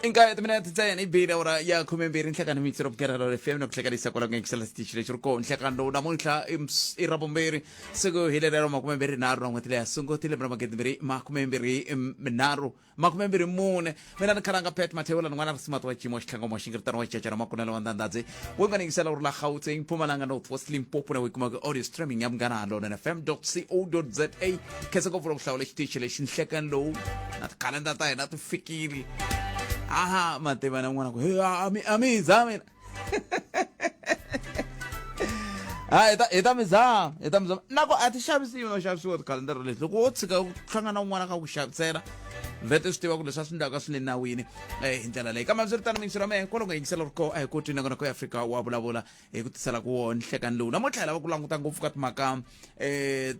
Inkaye timinete ntsena i bile awara ya 12 nhlekani mixero vukerelo fm na ku hlekanisa kwala ku yingisela xitichi lexi ri kona nhlekani lowu namuntlha i ravumbirhi siku hi lerero 23 ra n'hweti leya sunguti lembe ra 2023 24. Mina ni khalanga Pat Mathebula ni n'wana risimati wa Jimo Xitlhangomo Xingiritano wa Xichachana Makunelo wa Ndandadzi we nga ningisela u ri la Gauteng Mpumalanga North West Limpopo na we kumaka audio streaming ya Munghana Lonene FM co za. Khensa ngopfu loko hlawula xitichi lexi nhlekani lowu na tikhalenda ta hina ti fikile. Aha, mativa na n'wana ku he a mi za mina. Ha hi ta mi zama, hi ta mi zama na ku a ti xavisiwi no xavisiwa tikhalendara leti. Loko wo tshika u hlangana un'wana ka ku xavisela, vhete swi tiva ku leswi a swi endlaka swi le nawini hi ndlela leyi. Kambe hambiswiritano, mingiselo ya mehe kwalomu nga yingisela ri koho a hi koti nongonoko ya Afrika wa vulavula hi ku tisela ku wona nhlekani lowu. Namuntlha hi lava ku languta ngopfu ka timhaka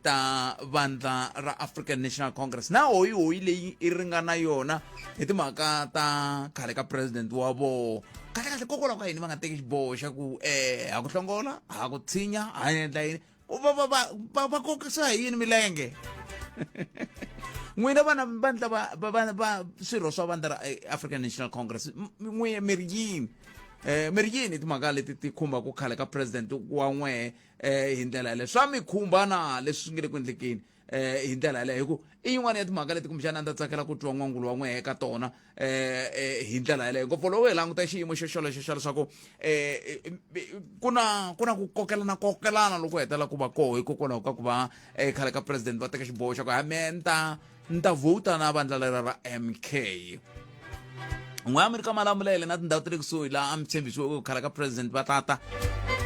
ta vandla ra African National Congress na hoyihoyi leyi i ringana yona hi timhaka ta khale ka president wa voho. Kahlekahle, kokwalaho ka yini va nga teki xiboho xa ku ha ku hlongola, ha ku tshinya, ha endla yini? Va kokisa hi yini milenge? N'wina vana vandla va swirho swa vandla ra African National Congress, n'we mi ri yini? Mi ri yini timhaka leti ti khumbaka khale ka president wa n'wehe hi ndlela yaleyo? Swa mi khumba na leswi swi nge le ku endlekeni hi ndlela yaleyo? Hi ku i yin'wana ya timhaka leti kumbexana a ni ta tsakela ku twa n'wangulo wa n'wehe eka tona hi ndlela yaleyo, ngopfu loko hi languta xiyimo xo xolexo xa leswaku ku na ku kokelana kokelana loko hetelela ku va koho hikokwalaho ka ku va khale ka president va teka xiboho xa ku ha me ni ta vhota na vandla lera ra MK. N'we a mi ri ka Malamulele na tindhawu ta le kusuhi laha a mi tshembisiwe ku khale ka president va tata,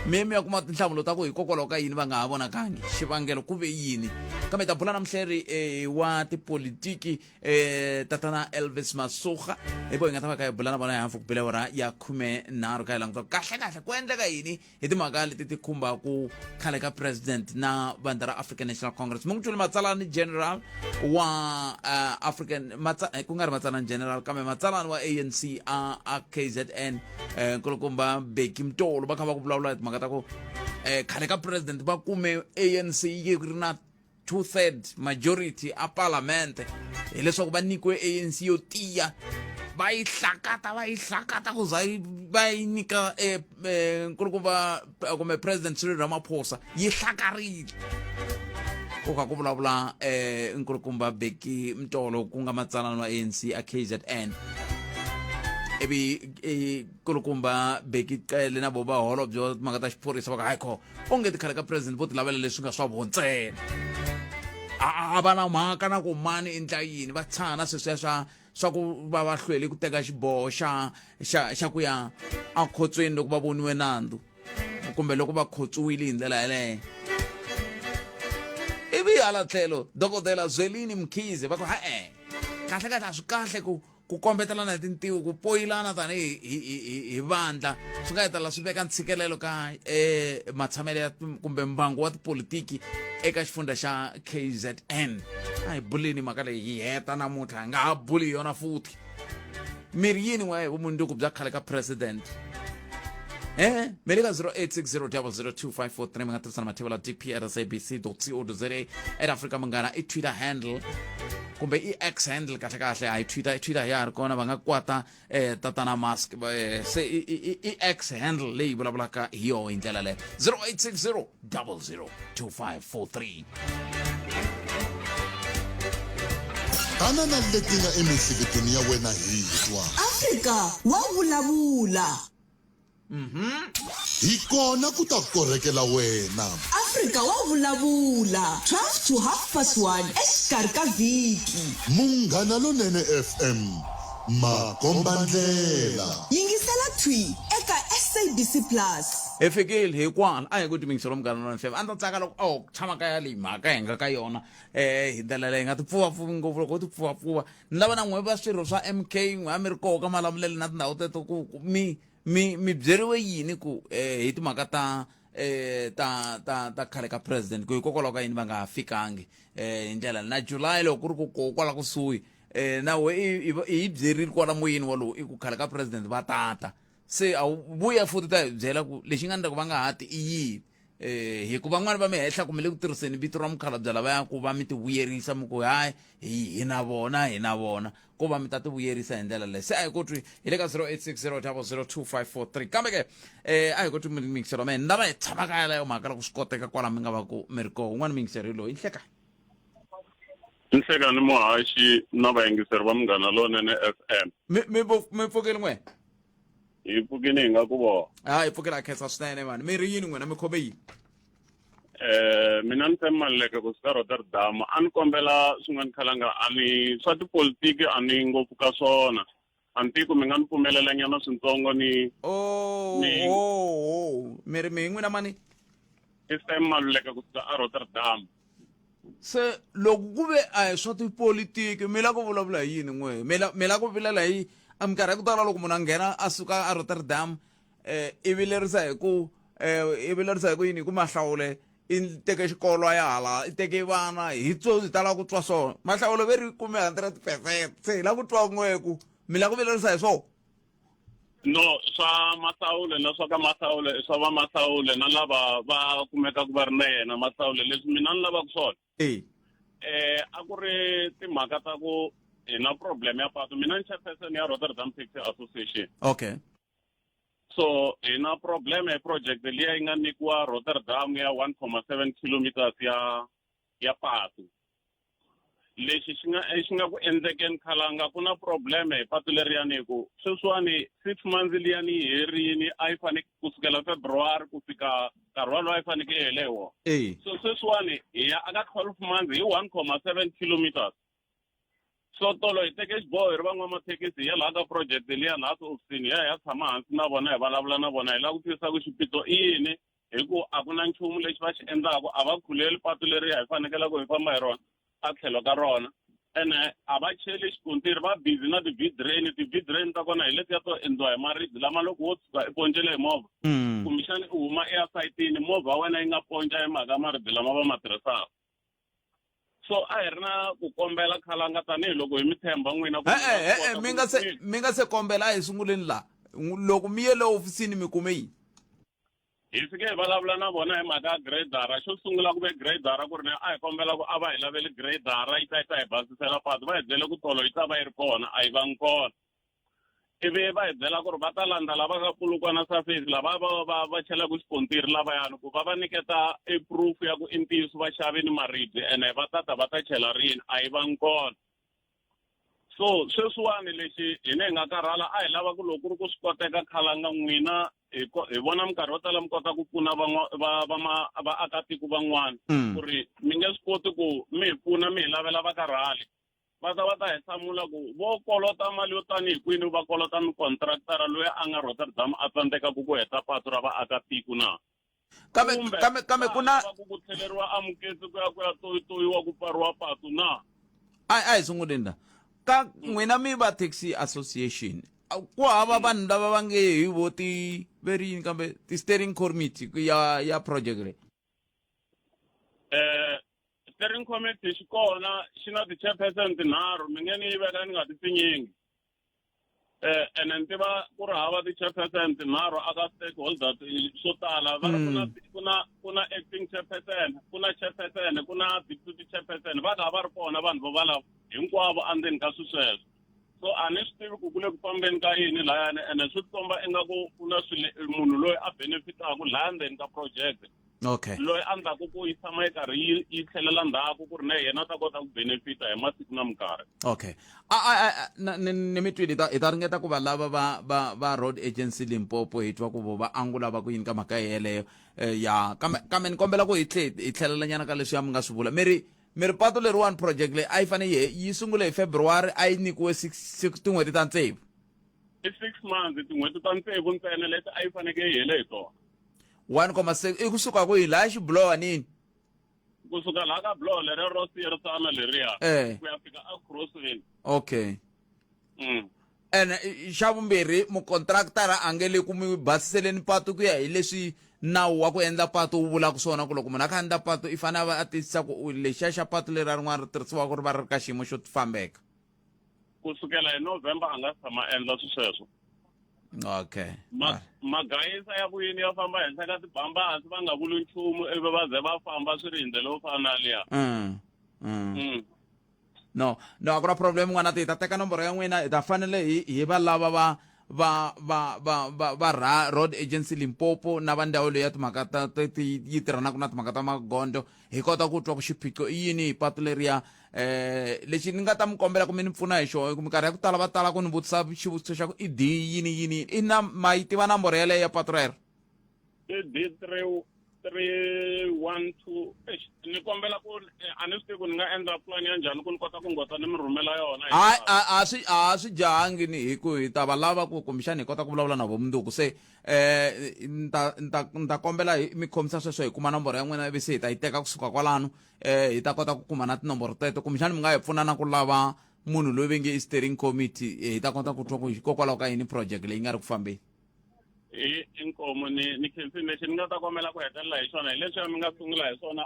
mi ya kuma tinhlamulo ta ku hikokwalaho ka yini va nga ha vonakangi, xivangelo ku ve yini. Kambe hi ta bula na muhleri wa tipolitiki tatana Elvis Masuga, hi vo hi nga ta va ka hi bula na vona hi hafu ku bile awara ya 13, ka hi languta kahle kahle ku endleka yini hi timhaka leti ti khumbaku khale ka president na vandla ra African National Congress. Mi n'wi twile matsalani general wa African ku nga ri matsalani general kambe matsalani wa ANC a KZN, nkulukumba Beki Mtolo, va kha va ku vulavula hi timhaka ta ku khale ka president va kume ANC yi ri na two third majority a parliament, hileswaku va nyikiwe ANC yo tiya, va yi hlakata, va yi hlakata ku za va yi nyika nkulukumba kumbe President Cyril Ramaphosa, yi hlakarile. Ku kha ku vulavula nkulukumba Beki Mtolo, ku nga matsalana wa ANC a KZN, ivi nkulukumba Beki Cele na vo va holobye wa timhaka ta xiphorisa va ku hayi kho onge tikhale ka president vo ti lavela leswi nga swa vo ntsena, a va na mhaka na ku mani endla yini. Va tshana sweswiya swa ku va va hlwele ku teka xiboho xa ku ya ekhotsweni loko va voniwe nandzu kumbe loko va khotsiwile hi ndlela yeleyo. Ivi hala tlhelo Dokodela Zwelini Mkhize va ku ha-e, kahle kahle a swi kahle ku kombetelana hi tintiho, ku poyilana tanihi hi vandla, swi nga hetelela swi veka ntshikelelo ka matshamelo ya kumbe mbangu wa tipolitiki eka xifundza xa KZN. A hi buleni mhaka leyi hi heta namuntlha, hi nga ha buli yona futhi. Mi ri yini n'we hi vumundzuku bya khale ka president? Mi le ka 0860002543. Mi nga tirhisana mathevela dp at sabc co za, at Africa Munghana i Twitter handle kumbe i X handle. Kahle kahle a hi Twitter, Twitter ya ha ri kona, va nga kwata tatana Mask se i X handle leyi vulavulaka hi yoho hi ndlela leyo, 0860 002543. Tana na leti nga emiehleketweni ya wena hi twa. Afrika wa vulavula. Hi kona ku ta korhekela wena. Afrika wa vulavula 12 to half past 1 exikarhi ka vhiki. Munghana Lonene FM, makombandlela. Yingisela thwi eka SABC Plus. Hi fikile hi kwala a hi ku timingiselo Munghana Lonene FM. A ni ta tsaka loko o tshama kaya leyi mhaka hi nga ka yona hi ndlela leyi nga tipfuvapfuvi ngopfu. Loko u tipfuvapfuva ni lava na n'we va swirho swa MK, n'we a mi ri koho ka Malamulele na tindhawu teto, ku mi byeriwe yini ku hi timhaka ta ta khale ka president, ku hikokwalaho ka yini va nga ha fikangi hi ndlela na July, loko ku ri ku koho kwala kusuhi na we i yi byerile kwala moyeni walowu i ku khale ka president va tata, se a wu vuya futhi ta hi byela ku lexi nga endla ku va nga ha ti i yini. Eh, hikuva van'wani va mi hehla ku mi le ku tirhiseni vito ra mukhalabye lavaya ku va mi ti vuyerisa mi ku hayi hi na vona hi na vona ko va mi ta ti vuyerisa hi ndlela leyi se a hi ku twi hi le ka 0860 002543 kambe ke eh, a hi ku twi miyingiselo wa mina ni lava hi tshama ka yaleyo mhaka loko swi koteka kwala mi nga va ku mi ri koho un'wana miyingiseri loyi nhlekani Nhlekani muhaxi na vayingiseri va Munghana Lonene FM. Mi mi mi pfukile n'we? Hi pfukile hi nga ku vona. Ha hi pfukile a khensa swinene mani. Mi ri yini n'wina mi khome yini? Eh mina ni Sam Maluleke kusuka Rotterdam. A ni kombela swin'wana khalanga a ni swa tipolitiki a ni ngopfu ka swona. A ni tivi ku mi nga ni pfumelela nyana swintsongo ni Oh, Ni- oh, oh. Mi ri mi hi n'wina mani? I Sam Maluleke kusuka a Rotterdam. Se loko ku ve a hi swa tipolitiki mi la ku vulavula hi yini n'we mi la mi la ku vilela hi a minkarhi ya ku tala loko munhu a nghena a suka a Rotterdam eh i vilerisa hi ku eh i vilerisa hi ku yini hi ku mahlawule i teke xikolo a ya hala i teke vana hi tso hi tala ku twa swona mahlawulo ve ri kume 100% se hi la ku twa n'we ku mi la ku vilerisa hi swona No swa Mahlawule na swa ka Mahlawule i swa va Mahlawule na lava va kumekaka va ri na yena Mahlawule leswi mina ni lavaka swona e eh a ku ri timhaka ta ku hi na problem ya patu mina ni chairperson ya Rotterdam Taxi Association okay so hi na problem ya project liya yi nga nyikiwa Rotterdam ya 1.7 kilometers ya ya patu lexi xi nga xi nga ku endlekeni khalanga ku na problem hi patu leriyani hi ku sweswiwani six months liyani yi herini a yi faneke kusukela February ku fika nkarhi walowo a yi faneke yi hele hi wona so sweswiwani hi ya aka 12 months hi 1.7 kilometers so tolo hi teke xiboho hi ri van'wamathekisi hi ya laha ka project liya laha tihofisini hi ya hi ya tshama hansi na vona hi vulavula na vona hi lava ku twisisa ku xiphiqo i yini hi ku a ku na nchumu lexi va xi endlaku a va khuleli patu leriya hi fanekelaka hi famba hi rona a tlhelo ka rona ene a va cheli xikontiri va busy na ti-v-drain ti-v-drain ta kona hi letiya to endliwa hi maribye lama loko wo tshuka i poncele hi movha kumbexani u huma e ya sayitini movha wa wena yi nga ponca hi mhaka maribye lama va ma tirhisaka so a hi ri na ku kombela khalanga tanihiloko hi mi tshemba n'wina ku E-e, e-e, mi nga se mi nga se kombela a hi sunguleni laha loko mi ye le hofisini mi kume yini Hi fike hi vulavula na vona hi mhaka ya gredara. Xo sungula ku ve gredara ku ri na a hi kombela ku a va hi laveli gredara yi ta yi ta hi basisela patu. Va hi byele ku tolo yi ta va yi ri kona, a yi vangi kona. Ivi va hi byela ku ri va ta landza lava ka Polokwane Surface lava va va va chelaka xikontiri lavayani ku va va nyiketa e proof ya ku i ntiyiso va xavini maribye ene va ta ta va ta chela rini, a yi vangi kona. So sweswiwani lexi hina hi nga karhala a hi lava ku loko ku ri ku swi koteka khalanga n'wina hi hi vona minkarhi yo tala mi kota ku pfuna va va vaakatiko van'wana ku ri mi nge swi koti ku mi hi pfuna mi hi lavela va ka rhali va ta va ta hi hlamula ku vo kolota mali yo tanihi kwini va kolota mukontraktara loyi a nga Rotterdam a tsandzekaka ku heta patu ra vaakatiko na kambe kambe kambe ku na ku tlheleriwa amuketse ku ya ku ya toyitoyiwa ku pfariwa patu na a a hi sunguleni la ka n'wina mi va taxi association ku hava vanhu lava va nge hi vo ti ve ri yini kambe ti-steering committee ya ya project leyi eh steering committee xi kona xi na ti-chairperson tinharhu mi nge ni yi veka ni nga ti pfinyingi eh ene ni tiva ku ri hava ti-chairperson tinharhu aka stakeholders swo tala va ri ku na ku na ku na acting chairperson ku na chairperson ku na deputy chairperson va ka va ri kona vanhu vo valavo hinkwavo endzeni ka swi sweswo so a ni swi tivi ku ku le ku fambeni ka yini layani ene swi tikomba ingaku ku na munhu loyi a benefitaku laya ndzeni ka project okay loyi a ndlaku ku yi tshama yi karhi yi yi tlhelela ndzhaku ku ri na yena a ta kota ku benefita hi masiku na minkarhi okay a a a na ni ni mi twile hi ta hi ta ringeta ku va lava va va va road agency Limpopo hi twa ku vo va angula va ku yini ka mhaka yeleyo eh, ya kambe kambe ni kombela ku hi tlhe hi tlhelela nyana ka leswiya mi nga swi vula mi ri mi ri patu leriwani project leyi a yi fanele yi yi sungule hi February a yi nyikiwe six six tin'hweti ta tsevu i six months tin'hweti ta tsevu ntsena leti a yi faneke yi hele hi tona 1,6 i kusuka kwihi laha xibulowanini kusuka laha ka buloho leriya ro siyerisana leriya eh. ku ya fika acrossini okay mm. ene xa vumbirhi mukontraktara a nge le ku mi basiseleni patu ku ya hi leswi nawu wa ku endla patu wu vulaka swona ku loko munhu a kha a endla patu i fanele a va a tiyisisa ku lexiya xa patu leri rin'wana ri tirhisiwaka ri va ri ri ka xiyimo xo fambeka ku sukela hi november a nga tshama endla swi sweswo. Okay. Magayisa ya ku yini ya famba henhla ka tibambasi va nga vuli nchumu ivi va ze va famba swi ri hi ndlela yo fana na liya. No, no, a ku na problem n'wana, ti hi ta teka nomboro ya n'wina, hi ta fanele hi va lava va va va va va va ra Road Agency Limpopo na va ndzawulo ya timhaka ta ti yi tirhanaka na timhaka ta magondzo, hi kota ku twa ku xiphiqo i yini hi patu leriya. Lexi ni nga ta mi kombela ku mi ni pfuna hi xona, ku minkarhi ya ku tala va tala ku ni vutisa xivutiso xa ku i D yini yini yini, i na ma yi tiva nomboro yeleyo ya patu rero? I D 3 3 1 2. Eish, ni kombela ku a ni swi tivi ku ni nga endla plan ya njhani ku ni kota ku ngota ni mi rhumela yona hi Hayi, nkarhi. A swi jahangi ni hi ku hi ta va lava ku kumbexani hi kota ku vulavula na vo mundzuku, se ni ta kombela hi mi khomisa sweswo, hi kuma nomboro ya n'wina, ivi se hi ta yi teka kusuka kwalano, hi ta kota ku kuma na tinomboro teto, kumbexani mi nga hi pfuna na ku lava munhu loyi ve nge i steering committee, hi ta kota ku twa ku hikokwalaho ka yini project leyi nga ri ku fambeni. Hi inkomu, ni khensini. Lexi ni nga ta kombela ku hetelela hi xona hi leswiya mi nga sungula hi swona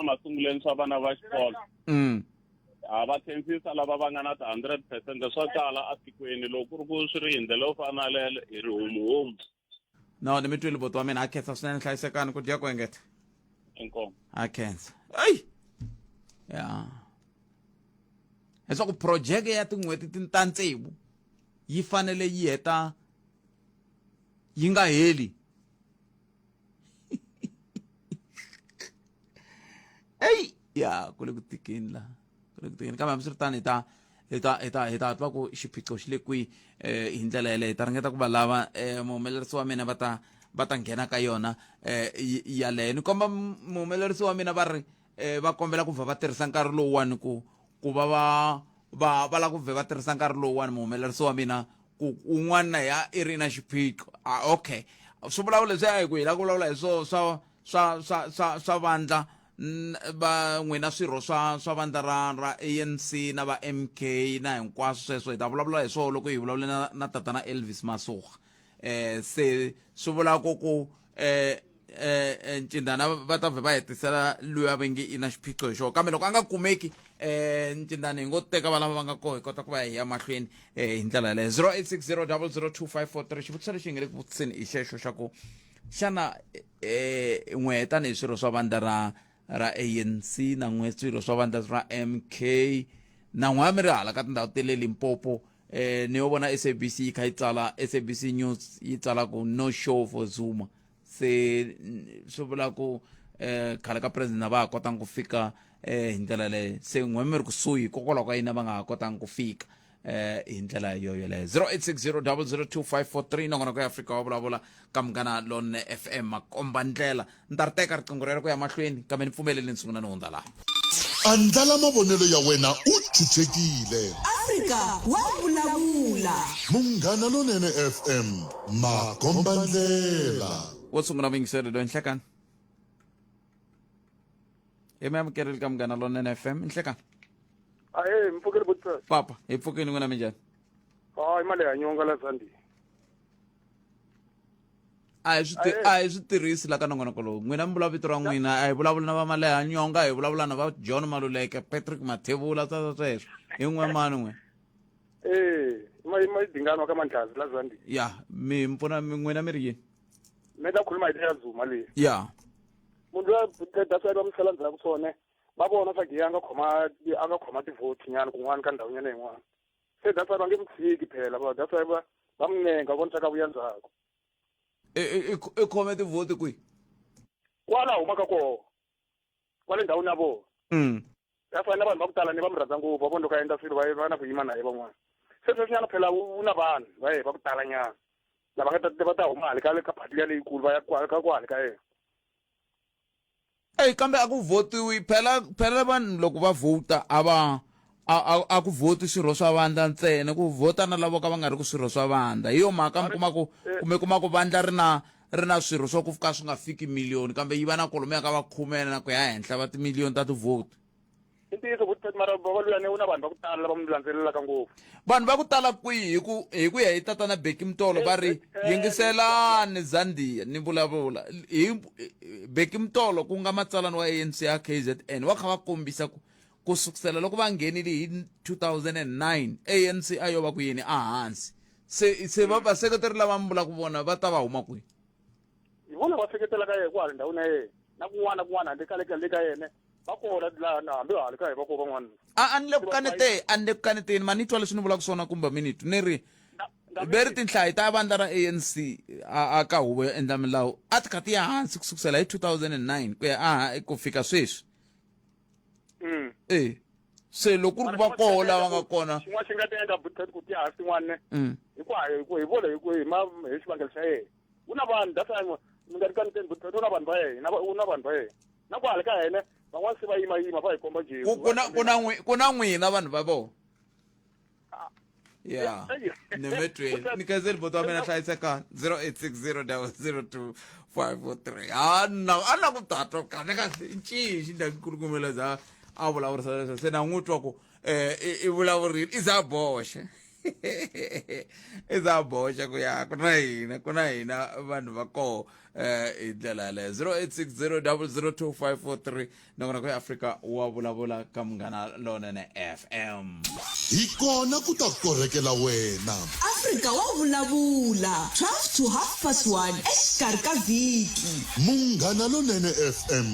emasungulweni swa vana va xikolo. Ha va khensisa lava va nga na ti-100%, swa tala atikweni loko ku ri ku swi ri hi ndlela yo fana na lele hi ri homuhomu. No, ni mi twile boti wa mina, a khensa swinene, hlayisekani ku dya ku engeta. Inkomu. A khensa. Eyi ya, leswaku projeke ya tin'hweti ta tsevu yi fanele yi heta yi nga heli. Eyi ya, ku le ku tikeni laha, ku le ku tikeni, kambe hambiswiritano hi ta twa ku xiphiqo xi le kwihi hi ndlela yeleyo. Hi ta ringeta ku va lava muhumelerisi wa mina, va ta nghena ka yona yaleyo. Ni komba muhumelerisi wa mina, va ri va kombela ku vha va tirhisa nkarhi lowuwani ku va lava ku vhe va tirhisa nkarhi lowuwani, muhumelerisi wa mina, ku un'wana na ya i ri na xiphiqo. Ah, okay, swi vulavula leswi a hi ku hi lava ku vulavula hi swo swa vandla va n'wina, swirho swa vandla ra ANC na va MK na hinkwaswo sweswo, hi ta vulavula hi swona loko hi vulavule na tatana Elvis Masuga. Se swi vula ku ncindana va ta vhe va hetisela luya va nge i na xiphiqo hi xona, kambe loko a nga kumeki ncindana, hi ngo teka valava va nga koho, hi kota ku va hi ya mahlweni hi ndlela yaleyo. 0860002543. Xivutiso lexi hi nge le ku vutiseni hi xexo xa ku xana n'we tanihi swirho swa vandla ra ANC na n'we swirho swa vandla ra MK na n'we mi ri hala ka tindhawu ta le Limpopo, ni yo vona SABC yi kha yi tsala, SABC News yi tsala ku "No show for Zuma", se swi vula ku khale ka president a va ha kotanga ku fika hi ndlela leyo. Se n'we mi ri kusuhi, hikokwalaho ka yini va nga ha kotanga ku fika hi ndlela yo yoleyo? 0860002543, nongonoko ya Afrika wa Vulavula ka Munghana Lonene FM, makomba ndlela. Ni ta ri teka riqingho rero ku ya mahlweni, kambe ni pfumeleli ni sungula ni hundza laha. Andlala mavonelo ya wena u chuchekile. Afrika wa Vulavula. Munghana Lonene FM, makomba ndlela. Wo sungula vuyingiseri loyi, nhlekani, hi mi amukerile ka Munghana Lonene FM, nhlekani. Ahe, mpfukile butsa. Papa, hi pfukini, n'wina minjhani? Hayi, mali ya nyonga la Zandi. A hi swi tirhisi la ka nongonoko lowu. N'wina mi vula vito ra n'wina, a hi vulavuli na va Maleha Nyonga, hi vulavula na va John Maluleke, Patrick Mathebula, sweswo hi n'we mani n'we? Eh, ma dingano ka Mandlazi la Zandi. Ya, mi mpfuna n'wina mi ri yini? Mi ta khuluma hi ya Zuma leyi. Ya. Munhu loyi that's why va mi sala ndzhaku swona. Va vona swa a nga khoma a nga khoma ti-vote nyana kun'wana ka ndhawu nyana yin'wana. Se that's why va nge mi tshiki phela, va that's why va mi nenga vona swa ka vuya ndzhaku. I khome tivhoti kwihi? Kwala humaka kona. Kwale ndhawini ya vona. Ya fana na vanhu va ku tala ni va mi rhandza ngopfu, va vona loko a endla swilo va na ku yima na ye van'wana. Se sweswinyana phela u na vanhu va ye va ku tala nyana lava nga ta va ta huma hale ka party liya leyikulu va ya ka kwale ka yena. Eyi, kambe a ku votiwi phela, phela vanhu loko va vhota a va a ku vhoti swirho swa vandla ntsena, ku vhota na lavo ka va nga ri ku swirho swa vandla. Hi yo mhaka mi kuma ku kumbe kuma ku vandla ri na swirho swa ku ka swi nga fiki miliyoni, kambe yi va na kolomuya ka va khume na ku ya henhla va timiliyoni ta tivhoti. I ntiyiso ku mara va luyani u na vanhu va ku tala lava n'wi landzelelaka ngopfu. Vanhu va ku tala kwihi? Hi ku ya hi tatana Beki Mtolo, va ri yingiselani Zandiya ni vulavula hi Beki Mtolo, ku nga matsalani wa ANC ya KZN, wa kha va kombisa ku sukusela loko va nghenile hi 2009, ANC a yo va ku yini a hansi. Se se va vaseketeri lava mi vulaka vona va ta va huma kwihi? Hi vona va seketelaka yena kwale ndhawini ya yena na kun'wana na kun'wana handle ka le ka le ka yena va kona laha na hambi hala ka hi va kona van'wana. A ni le ku kanete a ni le ku kaneteni ma ni twa leswi ni vulaka swona kumbe mi ni twi ni ri ve ri tinhlayo ta vandla ra ANC a ka huvo yo endla milawu a ti kha ti ya hansi ku sukusela hi 2009 ku ya a ku fika sweswi. E se loko ku ri ku va koho lava nga kona xin'wana xi nga ta endla but ku ti hansi tin'wana ne hi ku hi ku hi vona hi ku hi ma hi xivangelo xa yena u na vanhu that's why mi nga ri kaneteni but u na vanhu va yena u na vanhu va yena na ku hala ka hina van'wana se va yima yima va hi komba njhe ku na n'wina vanhu va vona ya ni mi twini ni khenseli buti wa mina hlayisekani 0860 002 543 a na a na ku tatwa kahle kahle i ncini xi ndla nkulukumela za a vulavurisa leswo se na n'wi twa ku um i vulavurile i za boxa i za boxa ku ya ku na hina ku na hina vanhu va koho um hi ndlela yaleyo 0860 002 543 Nongonoko ya Afrika wa vulavula ka Munghana Lonene FM. Hi kona ku ta korhekela wena. Afrika wa vulavula 12 to half past 1 exikarhi ka vhiki. Munghana Lonene FM,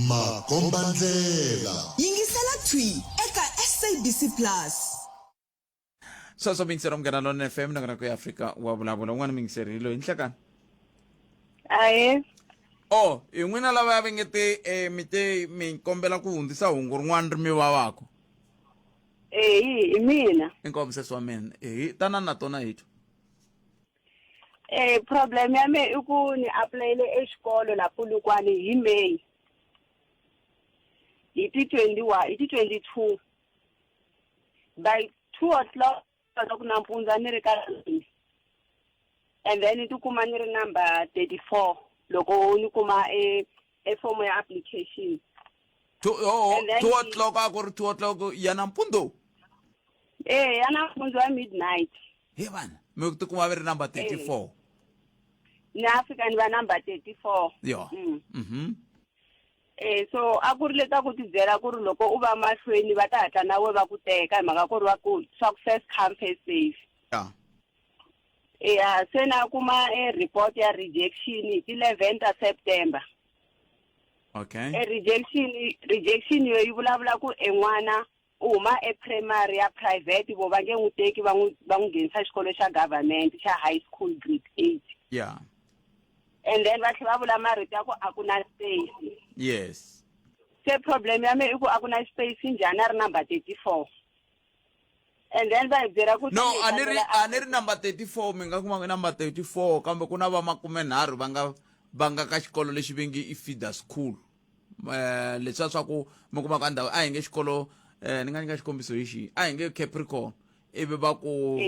makombandlela. Yingisela thwi eka SABC Plus. Sweswo miyingiseri wa Munghana Lonene FM, nongonoko ya Afrika wa vulavula. Un'wana miyingiseri hi loyi nhlekani. Ahe. Oh, hi n'wina lava va nge te eh, mi te mi kombela ku hundzisa hungu rin'wana ri mi vavaka. Eyi, hi mina. Inkomu sesi wa mina. Ehi, tana na tona hi twa. Eh, problem ya me i ku ni applyele exikolo la Polokwane hi May. Hi ti 21, hi ti 22. By 2 o'clock loko nampundzu ni ri ka and then ni tikuma ni ri number 34 loko ni kuma e e fomo ya application. Two, oh, And then 2 o'clock a ku ri 2 o'clock ya nampundzu? Eh, ya nampundzu ya midnight. He vana, mi tikuma vi ri number 34. Ni a fika ni va number 34. Yo. Eh so a ku ri le ta ku tibyela ku ri loko u va mahlweni va ta hatla na we va ku teka hi mhaka ku ri va ku swa ku first come first serve. Ya se na kuma e report ya rejection hi ti 11 ta September. E rejection yo yi vulavula ku e n'wana u huma e primary ya private vo va nge n'wi teki va n'wi va n'wi nghenisa xikolo xa government xa high school grade 8. And then va tlhela va vula marito ya ku a ku na space. Se problem ya me i ku a ku na space njhani a ri number 34. And then va hi byela ku No, a ni ri a ni ri number 34 mi nga kuma number 34 kambe ku na va makumenharhu va nga va nga ka xikolo lexi va nge i feeder school. Leswiya swa ku mi kuma ka ndhawu a hi nge xikolo ni nga nyika xikombiso hi xihi a hi nge Capricorn ivi va ku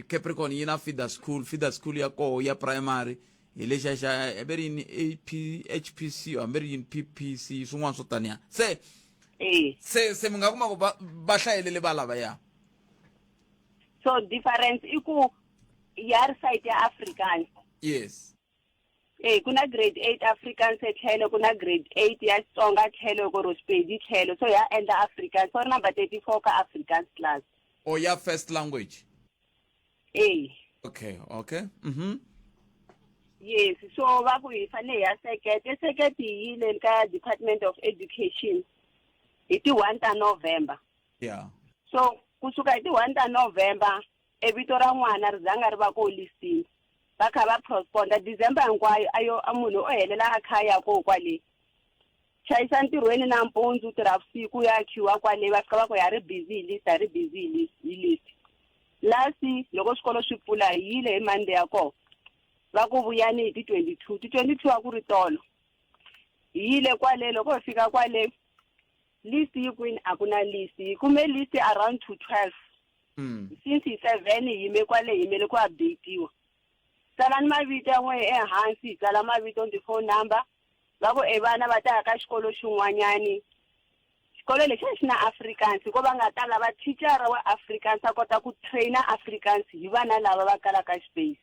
Capricorn yi na feeder school, feeder school ya koho ya primary hi lexiya xa ve ri yini AP HPC hambi ri yini PPC swin'wana swo taniya se se se mi nga kuma ku va va hlayelele va lavaya. So difference i ku ya ri side ya Afrikaans. Yes. Ku na grade 8 Afrikaans e tlhelo, ku na grade 8 ya Xitsonga tlhelo, ku ri Sepedi tlhelo. So ya endla Afrikaans. So number 34 ka Afrikaans class. O ya first language. Okay, okay. Yes, so va ku hi fanele hi ya Sekete. E Sekete hi yile ka Department of Education hi ti 1 ta November. So kusuka hi ti 1 ta November e vito ra n'wana ri zanga ri va ko listini. Va kha va postpone December hinkwayo ayo a munhu o helela a kha ya ko kwale. Chayisa ntirhweni nampundzu tirha vusiku ya khiwa kwale va fika va ku ya ri busy hi list, ri busy hi list, hi list. Last loko swikolo swi pfula hi yile hi Monday ya kona. Va ku vuyani hi ti 22, ti 22 a ku ri tolo. Hi yile kwale loko hi fika kwale list yi kwini a ku na list. Hi kume list around to 12. Since hi 7 hi yime kwale hi yimele ku update-iwa. Tsalani mavito ya n'wehe ehansi, hi tsala mavito ni ti-phone number. Va ku e vana va ta ya ka xikolo xin'wanyani. Xikolo lexi a xi na Afrikaans, hikuva va nga ta lava thicara wa Afrikaans a kota ku trainer Afrikaans hi vana lava va kalaka space.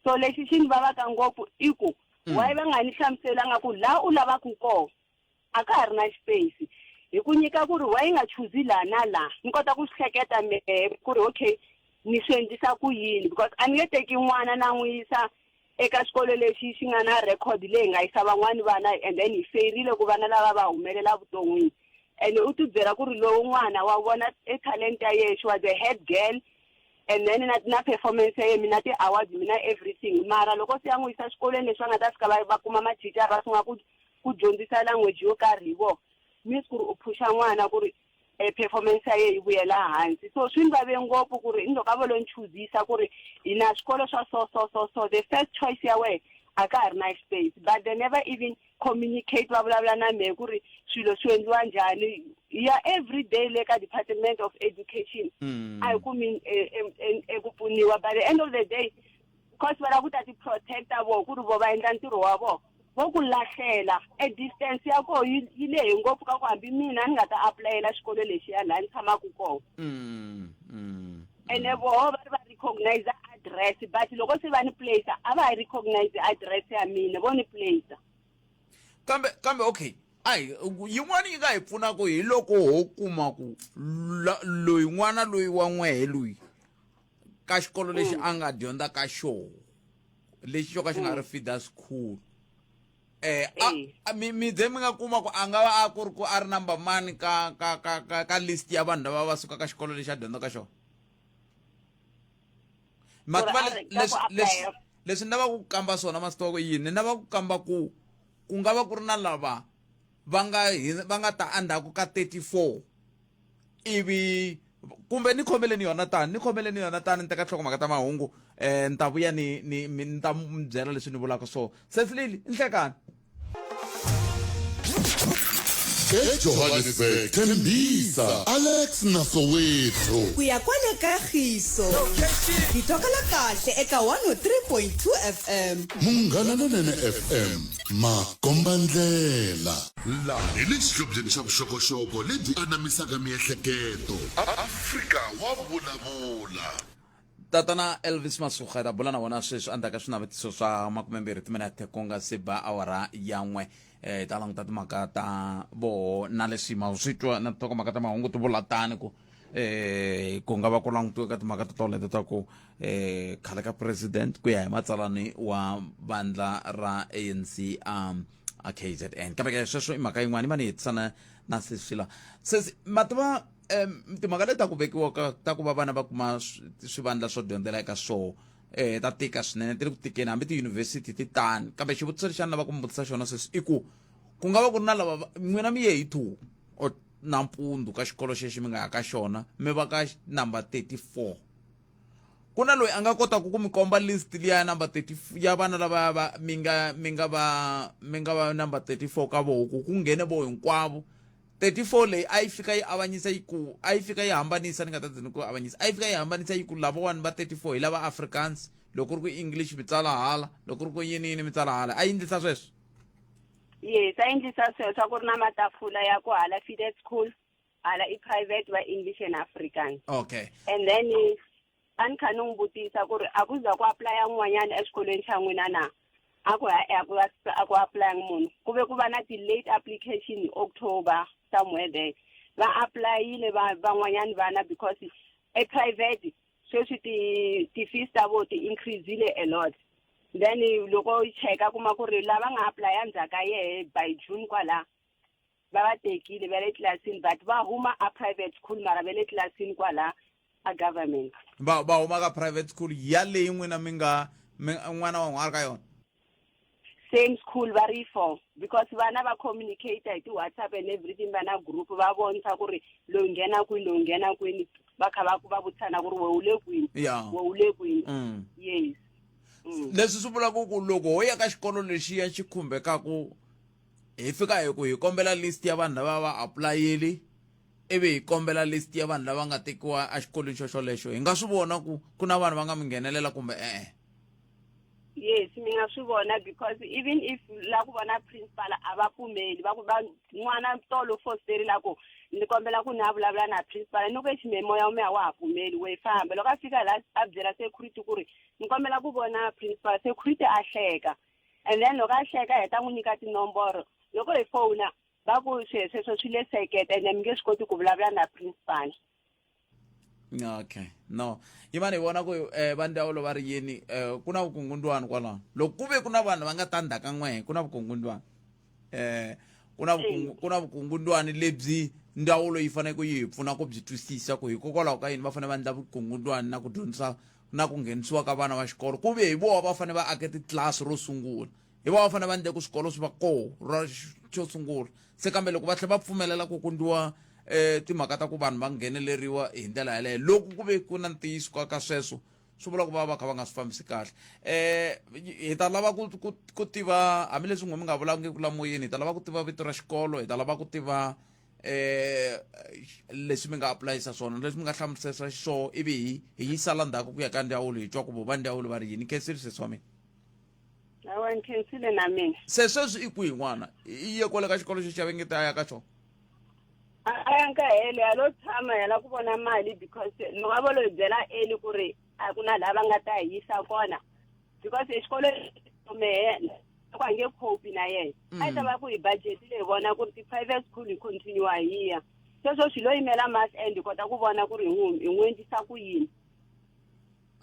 So lexi xi ni vavaka ngopfu i ku why va nga ni hlamuselanga ku laha u lavaka kona a ka ha ri na space. Hi ku nyika ku ri why yi nga chuzi laha na laha, ni kota ku swi hleketa mehe ku ri okay Ni swi endlisa ku yini? Because a ni nge teki n'wana na n'wi yisa eka xikolo lexi xi nga na record leyi nga yisa van'wani vana and then hi feyirile ku vana lava va humelela vuton'wini. And u ti byela ku ri lowu n'wana wa vona e talent ya yena, she was a head girl, and then na performance ya yena, mina ti-awards, mina everything. Mara loko se ya n'wi yisa xikolweni leswi va nga ta fika va kuma mathicara va sungula ku dyondzisa language yo karhi hi vona, means ku ri u phusha n'wana ku ri e performance ya yena yi vuyela hansi. So swi ni vave ngopfu ku ri ni loko a vo lo ni chuzisa ku ri hi na swikolo swa so so so so, the first choice ya wena a ka ha ri na space, but they never even communicate, va vulavula na mehe ku ri swilo swi endliwa njhani. Ya every day le ka Department of Education a hi kumi eku pfuniwa. By the end of the day, because va lava ku ta ti protecta voho ku ri vo va endla ntirho wa vona, vo ku lahlela. E distance ya koho yi lehe ngopfu ka ku hambi mina ni nga ta apulayela xikolo lexiya laha ni tshamaka kona. Ene voho va ri va recognize address, but loko se va ni place a va ha recognize address ya mina, vo ni place. Kambe okay, ai yin'wana yi nga hi pfunaka hi loko ho kuma ku loyi n'wana loyi wa n'wehe loyi ka xikolo lexi a nga dyondza ka xoho lexi xo ka xi nga ri feeder school, mi ze mi nga kuma ku a nga va a ku ri ku a ri number mani ka list ya vanhu lava va suka ka xikolo lexi a dyondza ka xona. Ma tiva leswi ni lavaka ku kamba swona masiku wa ku yini, ni lava ku kamba ku nga va ku ri na lava va nga ta endzhaku ka 34 ivi kumbe ni khomeleni yona tani, ni khomeleni yona tani, ni teka nhlokomhaka ta mahungu, ni ta vuya ni ta mi byela leswi ni vulaka. So Sesilili, nhlekani. EJohannesburg, Tembisa, Alex na Soweto. Ku ya kwale ka Khiso. Hi twakala kahle eka 103.2 FM. Munghana Lonene FM, makombandlela. Laha hi le xihlobyeni xa vuxokoxoko lebyi anamisaka miehleketo. Afrika wa vulavula. Tatana Elvis Masuga hi ta bula na vona sweswi endzhaku ka swinavetiso swa 20 timinete ku nga se ba awara ya 1. Hi ta languta timhaka ta voho na leswi ma swi twa na tinhlokomhaka ta mahungu ti vula tani ku ku nga va ku langutiwe ka timhaka to toleto ta ku khale ka president ku ya hi matsalani wa vandla ra ANC a KZN. Kambe ke sweswo i mhaka yin'wana yi va ni hetisana na seswi la sesi ma tiva timhaka leti ta ku vekiwa ka ta ku va vana va kuma swivandla swo dyondzela eka swoho ta tika swinene, ti ri ku tikeni hambi tiyunivhesiti ti tani. Kambe xivutiso lexi a ni lava ku mi vutisa xona sweswi i ku ku nga va ku ri na lava n'wina mi ye hi 2 or nampundzu ka xikolo xexi mi nga ya ka xona, mi va ka number 34, ku na loyi a nga kotaka ku mi komba list liya ya number 30 ya vana lava va mi nga va number 34 ka voho, ku nghene vo hinkwavo 34 leyi a yi fika yi avanyisa yi ku a yi fika yi hambanisa, ni nga ta ni ku avanyisa, a yi fika yi hambanisa yi ku lavawani va 34 hi lava Afrikaans, loko ku ri ku English mi tsala hala, loko ku ri ku yini yini mi tsala hala. A yi endlisa sweswo? Yes, a endlisa sweswo. A ku ri na matafula ya ku hala feeder school, hala i private va English and Afrikaans. And then a ni kha ni n'wi vutisa ku ri a ku za ku apply n'wanyana exikolweni xa n'wina na, a ku ha a ku apply munhu, ku ve ku va na ti-late application hi October somewhere there, va applyile va van'wanyani vana because e private sweswi ti-fees ta vo ti increasile a lot. Then loko yi cheka kuma ku ri lava nga apply ndzhaku ka yehe by June kwala va va tekile va le tlilasini, but va huma a private school mara va le tlilasini kwala a government. Va huma ka private school ya leyi n'wina mi nga n'wana wa n'we a ri ka yona? Same school va ri four, because vana va communicate hi ti-WhatsApp and everything, va na group, va vonisa ku ri loyi nghena kwini, loyi nghena kwini, va kha va vutisana ku ri we u le kwini, we u le kwini. Yes. Leswi swi vulaka ku loko ho ya ka xikolo lexiya xi khumbekaku, hi fika hi ku hi kombela list ya vanhu lava va apulayeli, ivi hi kombela list ya vanhu lava nga tekiwa exikolweni xo xolexo, hi nga swi vona ku ku na vanhu va nga mi nghenelela kumbe e-e? Yes, mi nga swi vona, because even if la ku vona principal a va pfumeli, va ku va n'wana tolo fosteri la ku ni kombela ku ni a vulavula na principal, ni ku exime moya wa mehe a wa ha pfumeli, we famba. Loko a fika la a byela security ku ri ni kombela ku vona principal, security a hleka, and then loko a hleka heta n'wi nyika tinomboro, loko hi fona va ku swilo sweswo swi le sekete ende mi nge swi koti ku vulavula na principal. Okay, no, yimani hi vona ku va ndzawulo va ri yini. Ku na vukungundwani kwalano. Loko ku ve ku na vanhu va nga ta ndzhaka n'wehe, ku na vukungundwani, ku na ku na vukungundwani lebyi ndzawulo yi fanele ku yi hi pfuna ku byi twisisa, ku hikokwalaho ka yini va fanele va endla vukungundwani na ku dyondzisa na ku nghenisiwa ka vana va xikolo, ku ve hi vona va fanele va ake titlilasi ro sungula, hi vona va fanele va endle ku swikolo swi va koho ra xo sungula. Se kambe loko va tlhela va pfumelela ku kundiwa timhaka ta ku vanhu va ngheneleriwa hi ndlela yaleyo, loko ku ve ku na ntiyiso ka sweswo, swi vula ku va va kha va nga swi fambisi kahle. Hi ta lava ku tiva, hambileswi n'we mi nga vulangi ku la moyeni, hi ta lava ku tiva vito ra xikolo, hi ta lava ku tiva leswi mi nga apulayisa swona, leswi mi nga hlamusela xiswona, ivi hi yisa la ndzhaku ku ya ka ndzawulo, hi twa ku vo va ndzawulo va ri yini. Khensile sesi wa mina. Awa, ni khensile na mina. Se sweswi i kwihi n'wana? I ye kwale ka xikolo xo xa vengete a ya ka xona? A ya nka hele, a lo tshama yala ku vona mali, because loko a vo lo hi byela early ku ri a ku na laha va nga ta hi yisa kona, because exikolo mehe ku a nge cope na yena, a yi ta va ku hi budget-ile, hi vona ku ri ti-private school hi continue hi ya. Sweswo swi lo yimela mass end, hi kota ku vona ku ri hi n'wi endlisa ku yini.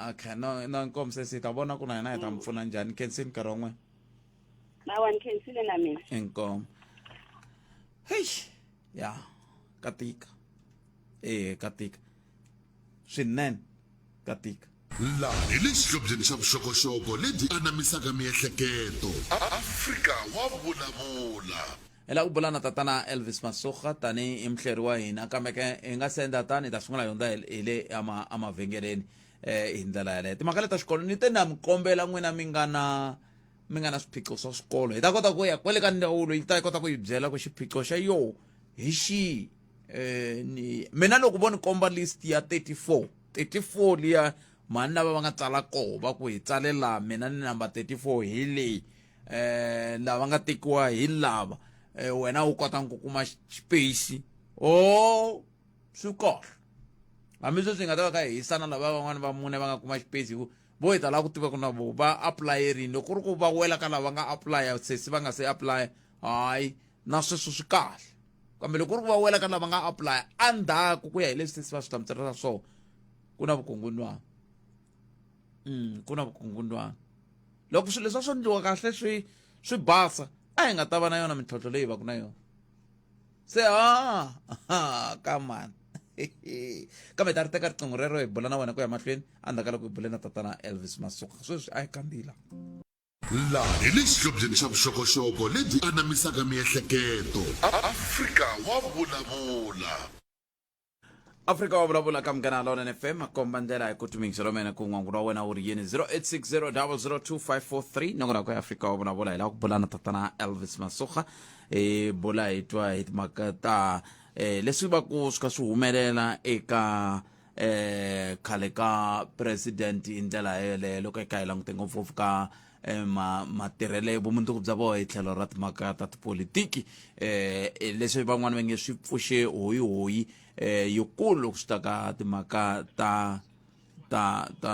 Okay, no, inkomu sesi, hi ta vona ku na hina hi ta mi pfuna njhani. Khensini nkarhi wa n'wina. Awa, ni khensile na mina. Inkomu. Hei, ya ka tika, ka tika swinene, ka tika. Laha hi le xihlobyeni xa vuxokoxoko lebyi anamisaka miehleketo. Afrika wa vulavula. Hi lava ku bula na tatana Elvis Masuga tanihi muhleri wa hina, kambe ke hi nga se endla tani, hi ta sungula hi hundza hi le emavhengeleni hi ndlela yaleyo. Timhaka leta xikolo ni te na mi kombela n'wina mi nga na swiphiqo swa swikolo, hi ta kota ku ya kwale ka ndzawulo, yi ta kota ku yi byela ku xiphiqo xa yo hi xihi. Ni mina loko vo ni komba list ya 34 34 liya, mhani lava va nga tsala koho va ku hi tsalela mina ni number 34 hi leyi, lava nga tekiwa hi lava, wena u kota ku kuma space, o swi kahle. Hambi sweswi hi nga ta va kha hi hisana lava van'wana va mune va nga kuma space, hi ku vo hi ta lava ku tiva ku na vo va apulayerini. Loko ku ri ku va wela ka lava nga apulaya sesi va nga se apulaya, hayi, na sweswo swi kahle, kambe loko ku ri ku va wela ka lava nga apulaya endzhaku, ku ya hi leswi sesi va swi hlamuselaka swona, ku na vukungundwani. Ku na vukungundwani. Loko swilo leswi a swo endliwa kahle, swi basa, a hi nga ta va na yona mintlhontlho leyi va ku na yona se. Ha kamani, kambe ta ri teka riqingho rero, hi bula na wena ku ya mahlweni endzhaku ka loko hi bule na tatana Elvis Masuka. Sweswi a hi kandzila. Laha hi le xihlobyeni xa vuxokoxoko lebyi anamisaka miehleketo. Afrika wa vulavula. Afrika wa vulavula ka Munghana Lonene FM, a komba ndlela hi ku timingiselo mene ku n'wangulo wa wena wu ri yini. 0860002543 nongonoko ya Afrika wa vulavula. Hi lava ku bula na tatana Elvis Masuga, hi bula hi twa hi timhaka ta leswi va ku swi kha swi humelela eka khale ka president hi ndlela yeleyo, loko eka hi langute ngopfungopfu ka matirhele vumundzuku bya vona hi tlhelo ra timhaka ta tipolitiki, leswi van'wana va nge swi pfuxe hoyihoyi yikulu loko swi ta ka timhaka ta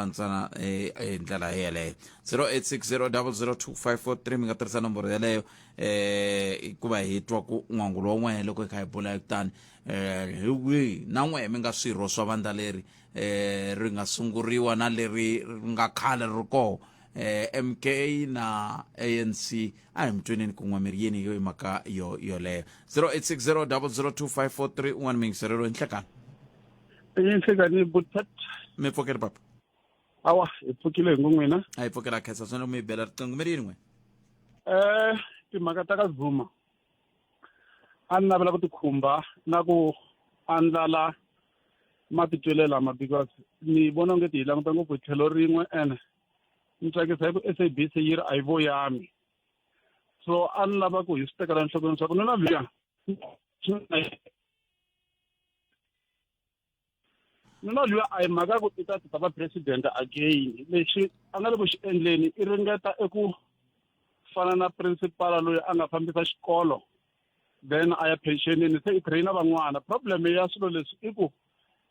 ntsena hi ndlela yeleyo. 0860002543 mi nga tirhisa nomboro yeleyo hikuva hi twa ku n'wangulo wa n'wehe loko hi kha hi bula kutani hi wihi na n'wehe mi nga swirho swa vandla leri ri nga sunguriwa na leri ri nga khale ri koho, MK na ANC. A hi mi tweneni kun'we, mi ri yini yo hi mhaka yo yoleyo? 0860002543. Un'wana miyingiserelo hi nhlekani. Nhlekanhi Butpat. Mi pfukeli papa? Awa, hi pfukile hi ngun'wina. A hi pfukela, khensa swinene mi bela riqingho. Mi ri yini n'we? Timhaka ta ka Zuma a ni navela ku ti khumba na ku andlala matitwelo lama, because ni vona onge ti hi languta ngopfu hi tlhelo rin'we, ene ni tsakisa hi ku SABC yi ri a yi voyami. So a ni lava ku hi swi tekela enhlokweni swa ku nuna luya, nuna luya a hi mhaka ku i ta va president again. Lexi a nga le ku xi endleni, i ringeta eku fana na principal loyi a nga fambisa xikolo, then a ya pensionini, se i traina van'wana. Problem ya swilo leswi i ku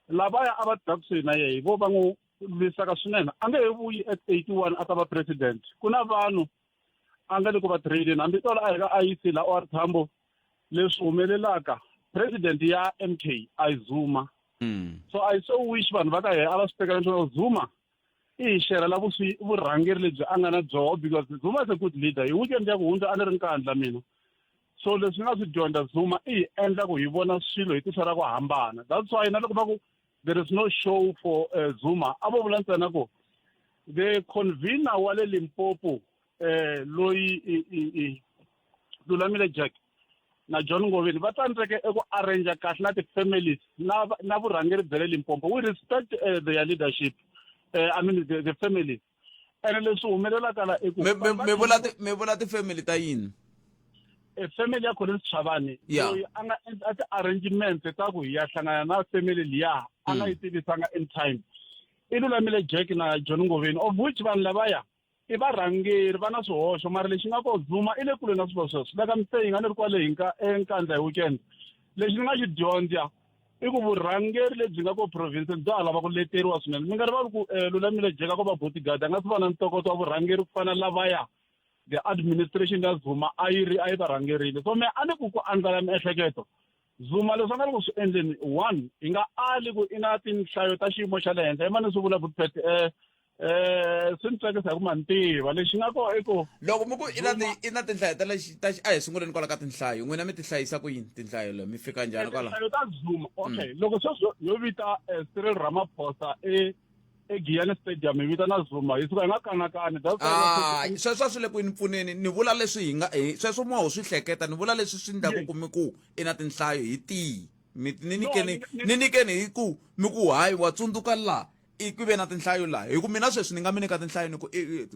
lavaya a va tirha kusuhi na yehe hi vo va n'wi lwisaka swinene. A nge he vuyi at 81 a ta va president. Ku na vanhu a nga le ku va traineni, hambi tolo a hi ka IEC la OR Tambo. Leswi humelelaka, president ya MK a yi Zuma. Mm. So I so wish vanhu va ka hina a va swi tekela nhloko Zuma i hi xerhela vurhangeri lebyi a nga na byoho because Zuma is a good leader. Hi weekend ya ku hundza a ni ri Nkandla mina. So leswi ni nga swi dyondza Zuma i hi endla ku hi vona swilo hi tihlo ra ku hambana. That's why na loko va ku there is no show for Zuma a vo vula ntsena ku the convener wa le Limpopo loyi i Lulamile Jack na John Ngoveni va tsandzeke eku arrange kahle na ti-families na vurhangeri bya le Limpopo. We respect their leadership, I mean the families. Ene leswi humelelaka la i ku mi vula ti-family ta yini? E family ya Collins Chavani loyi a nga endla ti-arrangement ta ku hi ya hlangana na family liya a nga yi tivisanga in time. I Lulamile Jack na John Ngoveni, of which vanhu lavaya i varhangeri va na swihoxo, mara lexi nga ko Zuma i le kule na swilo sweswo. Like I'm saying, a ni ri kwale hi eNkandla hi weekend, lexi ni nga xi dyondza i ku vurhangeri lebyi nga ko province bya ha lava ku leteriwa swinene. Mi nga rivali ku Lulamile Jack a ko va bodyguard, a nga si va na ntokoto wa vurhangeri ku fana lavaya the administration ya Zuma a yi ri a yi va rhangerile. So me a ni ku ku andlala miehleketo Zuma leswi a nga le ku swi endleni, one hi nga ali ku i na tinhlayo ta xiyimo xa le henhla, i mane swi vula Boetpet swi ni tsakisa hi ku ma ni tiva lexi nga kona i ku loko mi ku i na i na tinhlayo ta lexi ta a hi sunguleni kwala ka tinhlayo, n'wina mi ti hlayisa ku yini tinhlayo leyo, mi fika njhani kwala? Tinhlayo ta Zuma, okay, loko sweswi yo vita Cyril Ramaphosa eGiyani Stadium, hi vita na Zuma, hi suka hi nga kanakani. That's why Ah, sweswo a swi le ku ni pfuneni, ni vula leswi hi nga sweswo mo ho swi hleketa, ni vula leswi swi endlaku ku mi ku i na tinhlayo hi tihi. Mi ni nyikeni, ni nyikeni hi ku mi ku hayi wa tsundzuka la i ku ve na tinhlayo la, hi ku mina sweswi ni nga mi nyika tinhlayo ni ku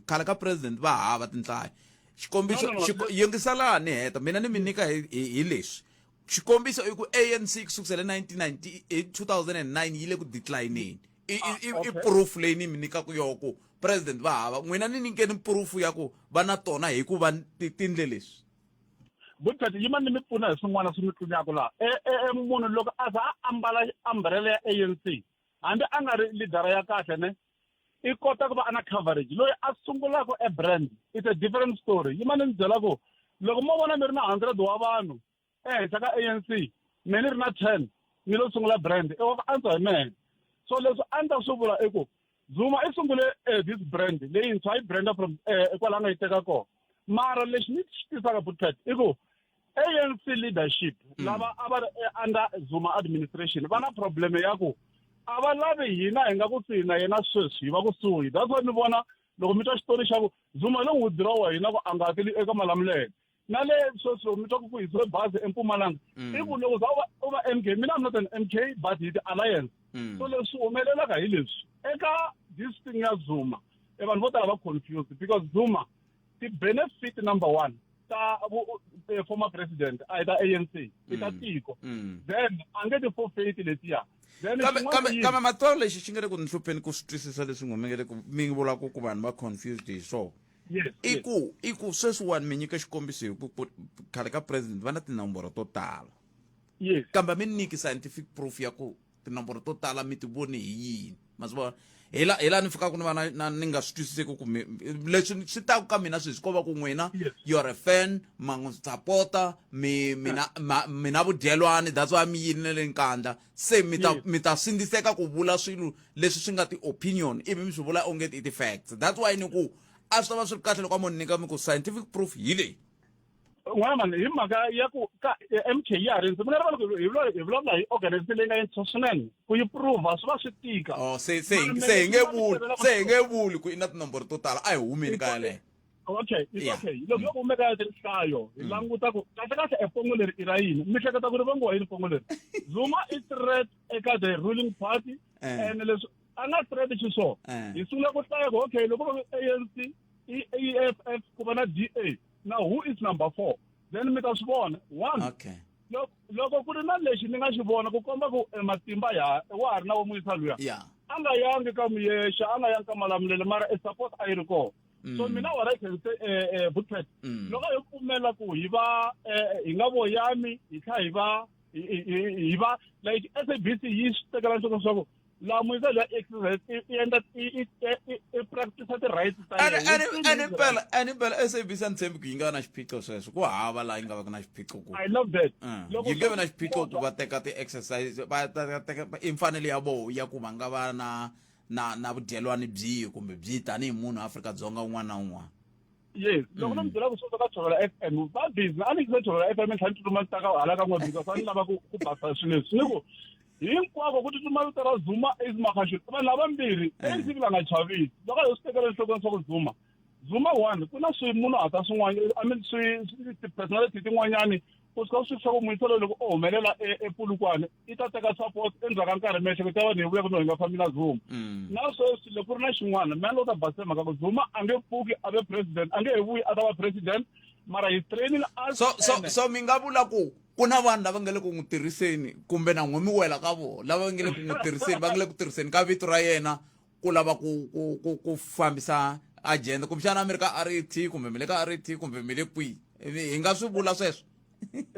khale ka president va hava tinhlayo. Xikombiso, No, no, no. yingisa laha ni heta, mina ni mi nyika hi leswi. Xikombiso i ku ANC ku sukusela 1990, hi 2009 yi le ku declineni. I proof leyi ni mi nyikaka yoho ku president va hava. N'wina ni nyikeni proof ya ku va na tona hi ku va tindle leswi. Boetpet, yima ni mi pfuna hi swin'wana swi mi tlunyaka laha. Munhu loko a za a ambala umbrella ya ANC, hambi a nga ri leader ya kahle ne, i kota ku va a na coverage. Loyi a sungulaka e brand, it's a different story. Yima ni mi byela ku loko mo vona mi ri na 100 wa vanhu ehenhla ka ANC, me ni ri na 10, ni lo sungula brand, i wa ku antswa hi mehe. So leswi a ni ta swi vula i ku Zuma i sungule this brand leyintshwa, yi branda from kwala a nga yi teka kona. Mara lexi ni xi tisaka Boetpet i ku ANC leadership lava a va ri under Zuma administration va na problem ya ku a va lavi hina hi nga kusuhi na yena sweswi, hi va kusuhi. That's why mi vona loko mi twa xitori xa ku Zuma lo withdraw hina ku a nga hakeli eka Malamulele. Na le sweswi loko mi twa ku hisiwe bazi eMpumalanga, i ku loko za u va MK, mina I'm not an MK but hi ti-alliance. So leswi humelelaka hi leswi eka this thing ya Zuma, e vanhu vo tala va confused because Zuma ti-benefit number one ta former president a hi ta ANC, i ta tiko. Then a nge ti forfeit letiya. Then xin'wana i yini? Kambe matwalo lexi xi nga le ku ni hlupheni ku swi twisisa leswi n'we mi nge le ku mi vulaka ku vanhu va confused hi swona. I ku sweswiwani mi nyika xikombiso hi ku khale ka president va na tinomboro to tala. Kambe mi nyiki scientific proof ya ku tinomboro to tala mi ti voni hi yini. Ma swi vona? Hi la, hi la ni fikaka ni va na, na ni nga swi twisiseki ku mi, leswi swi taku ka mina sweswi ko va ku n'wina you are a fan, ma n'wi sapota, mi, mina, ma, mi na vudyelwani, that's why mi yini na le Nkandla. Se mi ta, mi ta sindziseka ku vula swilo leswi swi nga ti-opinion ivi mi swi vula onge i ti-facts. That's why ni ku a swi ta va swi ri kahle loko a mo ni nyika mi ku scientific proof hi leyi. N'wana mani, hi mhaka ya ku ka MK ya ha ri ndzi, mi nga rivali ku hi vulavula hi organization leyi nga yintshwa swinene, ku yi prove swi va swi tika. Oh, se, se, Mara se hi nge mina ni vuli, tivela ku se hi nge vuli ku i na tinomboro to tala, a hi humeni ka yaleyo. Okay, it's okay. Loko yo kumeka ya tinhlayo, hi languta ku kahle kahle e pongo leri i ra yini. Mi hleketa ku ri vangiwa yini pongo leri? Zuma i threat eka the ruling party, and leswi a nga threat xiswona. Hi sungula ku hlaya ku okay, loko va ku ANC, EFF, ku va na DA. Now who is number 4? Then mi ta swi vona. One. Loko ku ri na lexi ni nga xi vona ku komba ku matimba ya wa ha ri na wo muyisa luya. A nga yangi ka Muyexa, a nga yangi ka Malamulele, mara e support a yi ri kona. So mina what I can say, Boetpet, loko hi pfumela ku hi va hi nga voyami, hi tlhela hi va, hi va like SABC yi swi tekela nhlokweni leswaku Laha muyisa luya exercise i endla i practice ti-rights ta yena. Ene mpela, ene mpela SABC a ni tshembi ku yi nga va na xiphiqo sweswo. Ku hava laha yi nga va ku na xiphiqo ku. I love that. Loko Yi nge vi na xiphiqo ku va teka ti-exercise, va teka i mfanelo ya voho ya ku va nga va na na na vudyelwani byihi kumbe byihi tanihi munhu Afrika-Dzonga un'wana na un'wana. Yes, loko no mi byela ku swi ka Thobela FM va busy, a ni yingise Thobela FM ni tlhela ni tsutsuma ni ta ka hala ka n'we because a ni lava ku ku basa swilo leswi. Ni ku hinkwako ku tsutsuma vito ra Zuma is Magashule, vanhu lavambirhi ANC va nga chavisi loko a hi swi tekela enhlokweni swa ku Zuma Zuma one ku na swimunhuhata swin'wana, I mean swi ti-personality tin'wanyani u suka swi swa ku muyiselo loko o humelela ePolokwane i ta teka support endzhaku ka nkarhi miehleketo ya vanhu yi vuya ku no hi nga fambi na Zuma. Na sweswi loko ku ri na xin'wana mina ni ta basisa mhaka ku Zuma a nge pfuki a ve president, a nge he vuyi a ta va president, mara he's training us. So so so mi nga vula ku ku na vanhu lava nga le ku n'wi tirhiseni kumbe na n'we mi wela ka vona lava nga le ku n'wi tirhiseni, va nga le ku tirhiseni ka vito ra yena ku lava ku ku ku ku fambisa agenda kumbexana a mi ri ka RET kumbe mi le ka RET kumbe mi le kwihi, hi nga swi vula sweswo?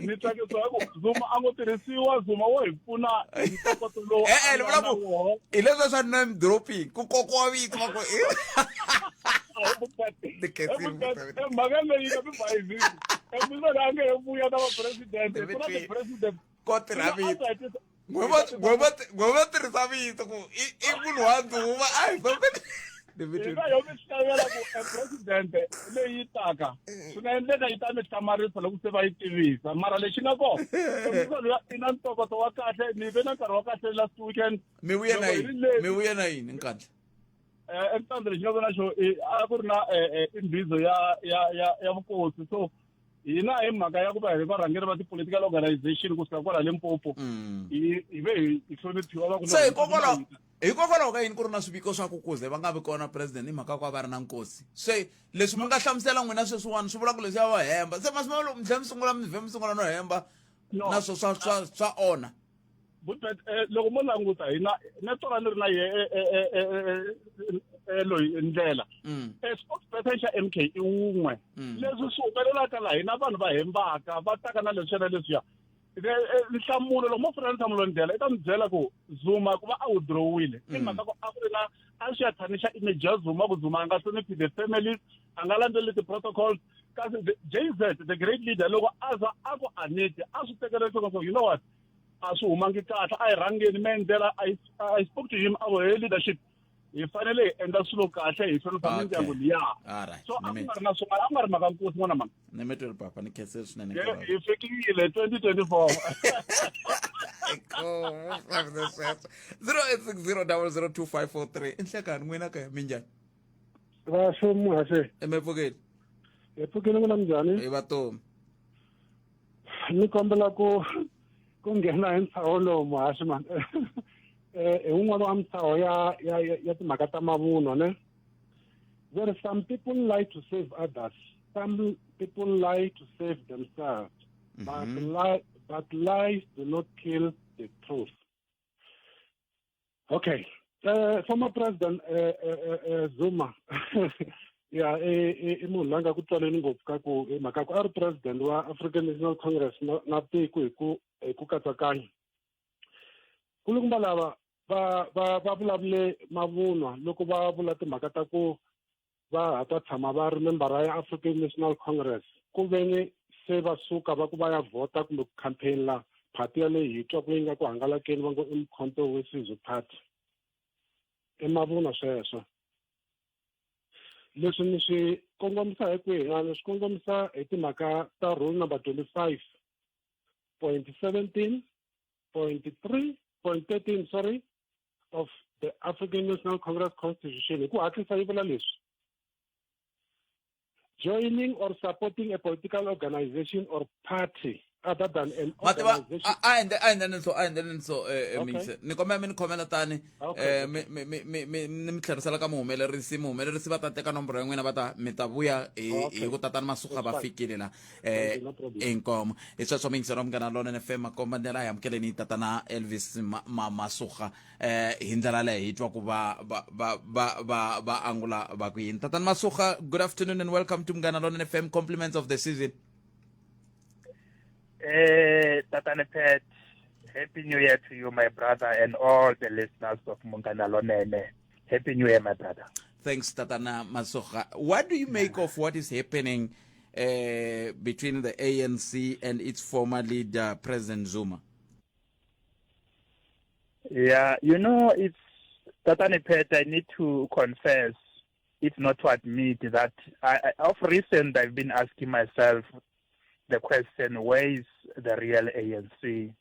Ni tsakisiwa hi ku Zuma a ngo tirhisiwa, Zuma wo hi pfuna hi ntokoto lowu E-e, ni vula ku hi leswiya swa name dropping, ku kokiwa vito va ku Ni khensile. Mhaka leyi nga mi bayizisi emisana a nge he vuya ta va president, ku na ti-president ko tirha vito n'we va tirhisa vito ku i munhu wa ndhuma a hi fambe. Hina yo mi xavela ku e president leyi taka swi nga endleka yi ta mi hlamarisa loko se va yi tivisa, mara lexi nga kona loya i na ntokoto wa kahle. Ni ve na nkarhi wa kahle last weekend. Mi vuye na yini? Mi vuye na yini nkandla? Enkandla lexi nga na xo a ku ri na imbizo ya ya ya ya vukosi, so hina hi mhaka ya ku va hi varhangeri va ti-political organization kusuka kwala Limpopo hi ve hi hloniphiwa va ku Se hikokwalaho ka yini ku ri na swiviko swa ku kuze va nga vi kona president hi mhaka ku va ri na nkosi? Se leswi mi nga hlamusela n'wina sweswiwani swi vula ku leswi ya va hemba, se masiku loko mi tlhela mi sungula mi vhe mi sungula no hemba na swo swa swa swa onha. But loko mo languta hina na tona ni ri na ye loyi ndlela spokesperson xa MK i wun'we. Leswi swi humelelaka laha hina vanhu va hembaka va taka na leswiya na leswiya, nhlamulo loko mo funa nhlamulo ndlela i ta mi byela ku Zuma ku va a withdrawile i mhaka ku a ku ri na a swi ya thanisha image ya Zuma, ku Zuma a nga hloniphi the families, a nga landzeleli ti-protocols, kasi JZ the great leader loko a za a ku aneti a swi tekela enhlokweni, you know what, a swi humangi kahle, a hi rhangeni me ndlela. I spoke to him, a ku hey leadership, hi fanele hi endla swilo kahle, hi hlonipha mindyangu liya. So a ku nga ri na swin'wana, a ku nga ri mhaka nkosi n'wana mani. Ni mi tweli papa, ni khensile swinene. Hi fikile 2024. 0860002543. I nhlekani n'wina ka minjhani? Vaxo muhaxe. Emepfukeni. Hi pfukile, n'wina minjhani? Hi vatomi. Ni kombela ku ku nghena hi ntshaho lowu muhaxi mani, hi wun'wana wa mintshaho ya ya ya timhaka ta mavunwa ne. There are some people lie to save others, some people lie to save themselves, but lie, but lies do not kill the truth. Okay, former president Zuma ya i munhu la nga ku twaleni ngopfu ka ku hi mhaka ku a ri president wa African National Congress na tiko hi ku hi ku katsakanya. Kulukumba lava va va va vulavule mavunwa loko va vula timhaka ta ku va ha ta tshama va ri membara ya African National Congress, ku veni se va suka va ku va ya vhota kumbe ku campaign la party yaleyi hi twa ku yi nga ku hangalakeni va ngo i Mkhonto we Sizwe Party. I mavunwa sweswo. Leswi ni swi kongomisa hi kwihi? Ni swi kongomisa hi timhaka ta rule number 25.17.3.13, sorry, of the African National Congress Constitution. Hi ku hatlisa yi vula leswi: joining or supporting a political organization or party other than an mativa organization. A endle a endleni so, a endleni so, mingise ni kombela mi ni khomela tani mi mi mi mi mi ni mi tlherisela ka muhumelerisi. Muhumelerisi va ta teka nomboro ya n'wina, va ta mi ta vuya hi hi ku tatani Masuka va fikile la. Inkomo hi sweswo mingise ra Munghana Lonene FM, makomba ndlela. Hi amukeleni tatana Elvis Masuka hi ndlela leyi hi twa ku va va va va va va angula va ku yini. Tatana Masuka, good afternoon and welcome to Munghana Lonene FM. Compliments of the season. Tatana Pat. Happy New Year to you, my brother, and all the listeners of Munghana Lonene. Happy New Year, my brother. Thanks, Tatana Masoga. What do you make of what is happening between the ANC and its former leader, President Zuma? Yeah, you know, it's Tatane Pet, I need to confess, if not to admit, that I, of recent I've been asking myself the question, where is the real ANC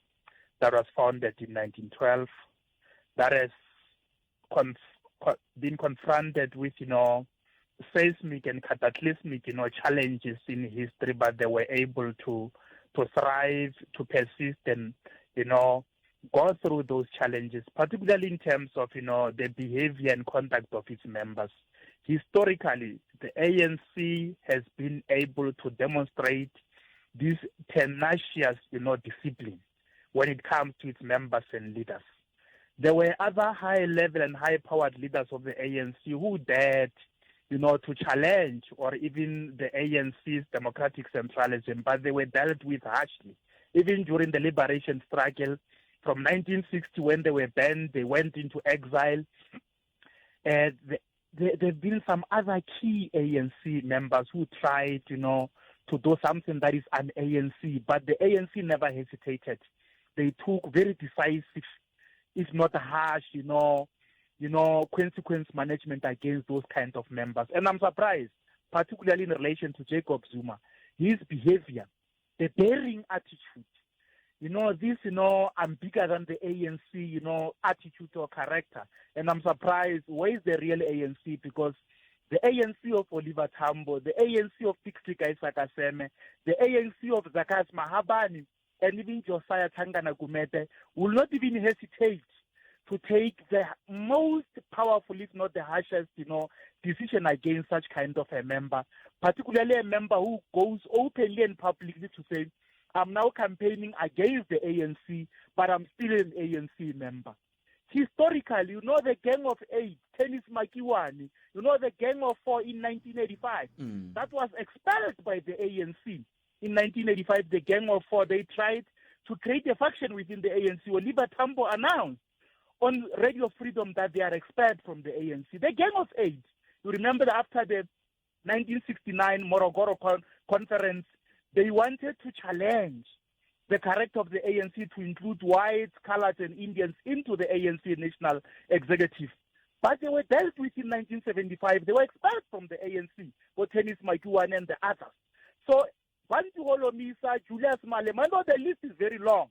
that was founded in 1912, that has been confronted with, you know, seismic and cataclysmic, you know, challenges in history, but they were able to thrive, to persist, and, you know, go through those challenges, particularly in terms of, you know, the behavior and conduct of its members. Historically, the ANC has been able to demonstrate this tenacious, you know, discipline when it comes to its members and leaders. There were other high-level and high-powered leaders of the ANC who dared, you know, to challenge or even the ANC's democratic centralism, but they were dealt with harshly. Even during the liberation struggle from 1960, when they were banned, they went into exile. There have been some other key ANC members who tried, you know, to do something that is an ANC, but the ANC never hesitated. They took very decisive, if not harsh, you know, consequence management against those kinds of members. And I'm surprised, particularly in relation to Jacob Zuma, his behavior, the daring attitude, you know, this, you know, I'm bigger than the ANC, you know, attitude or character. And I'm surprised, where is the real ANC? Because the ANC of Oliver Tambo, the ANC of Pixley ka Isaka Seme, the ANC of Zacchaeus Mahabane, and even Josiah Tshangana Gumede will not even hesitate to take the most powerful, if not the harshest, you know, decision against such kind of a member, particularly a member who goes openly and publicly to say, I'm now campaigning against the ANC, but I'm still an ANC member. Historically, you know, the Gang of Eight, Tennis Makiwane, you know, the Gang of Four in 1985, that was expelled by the ANC. In 1985, the Gang of Four, they tried to create a faction within the ANC. Oliver Tambo announced on Radio Freedom that they are expelled from the ANC. The Gang of Eight, you remember that after the 1969 Morogoro conference, they wanted to challenge the character of the ANC to include whites, coloreds, and Indians into the ANC National Executive. But they were dealt with in 1975. They were expelled from the ANC, for Tennis Makiwane and the others. So, Bantu Holomisa, Julius Malema, I know the list is very long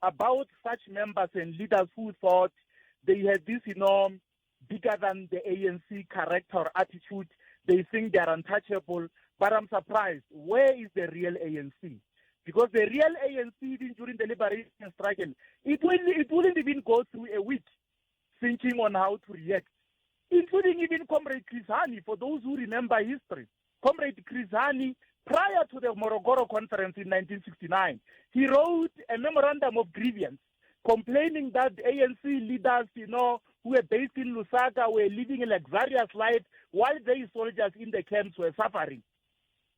about such members and leaders who thought they had this, you know, bigger than the ANC character or attitude. They think they are untouchable. But I'm surprised. Where is the real ANC? Because the real ANC, even during the liberation struggle, it wouldn't even go through a week thinking on how to react, including even Comrade Chris Hani, for those who remember history. Comrade Chris Hani, prior to the Morogoro conference in 1969, he wrote a memorandum of grievance complaining that ANC leaders, you know, who were based in Lusaka were living a luxurious life while their soldiers in the camps were suffering.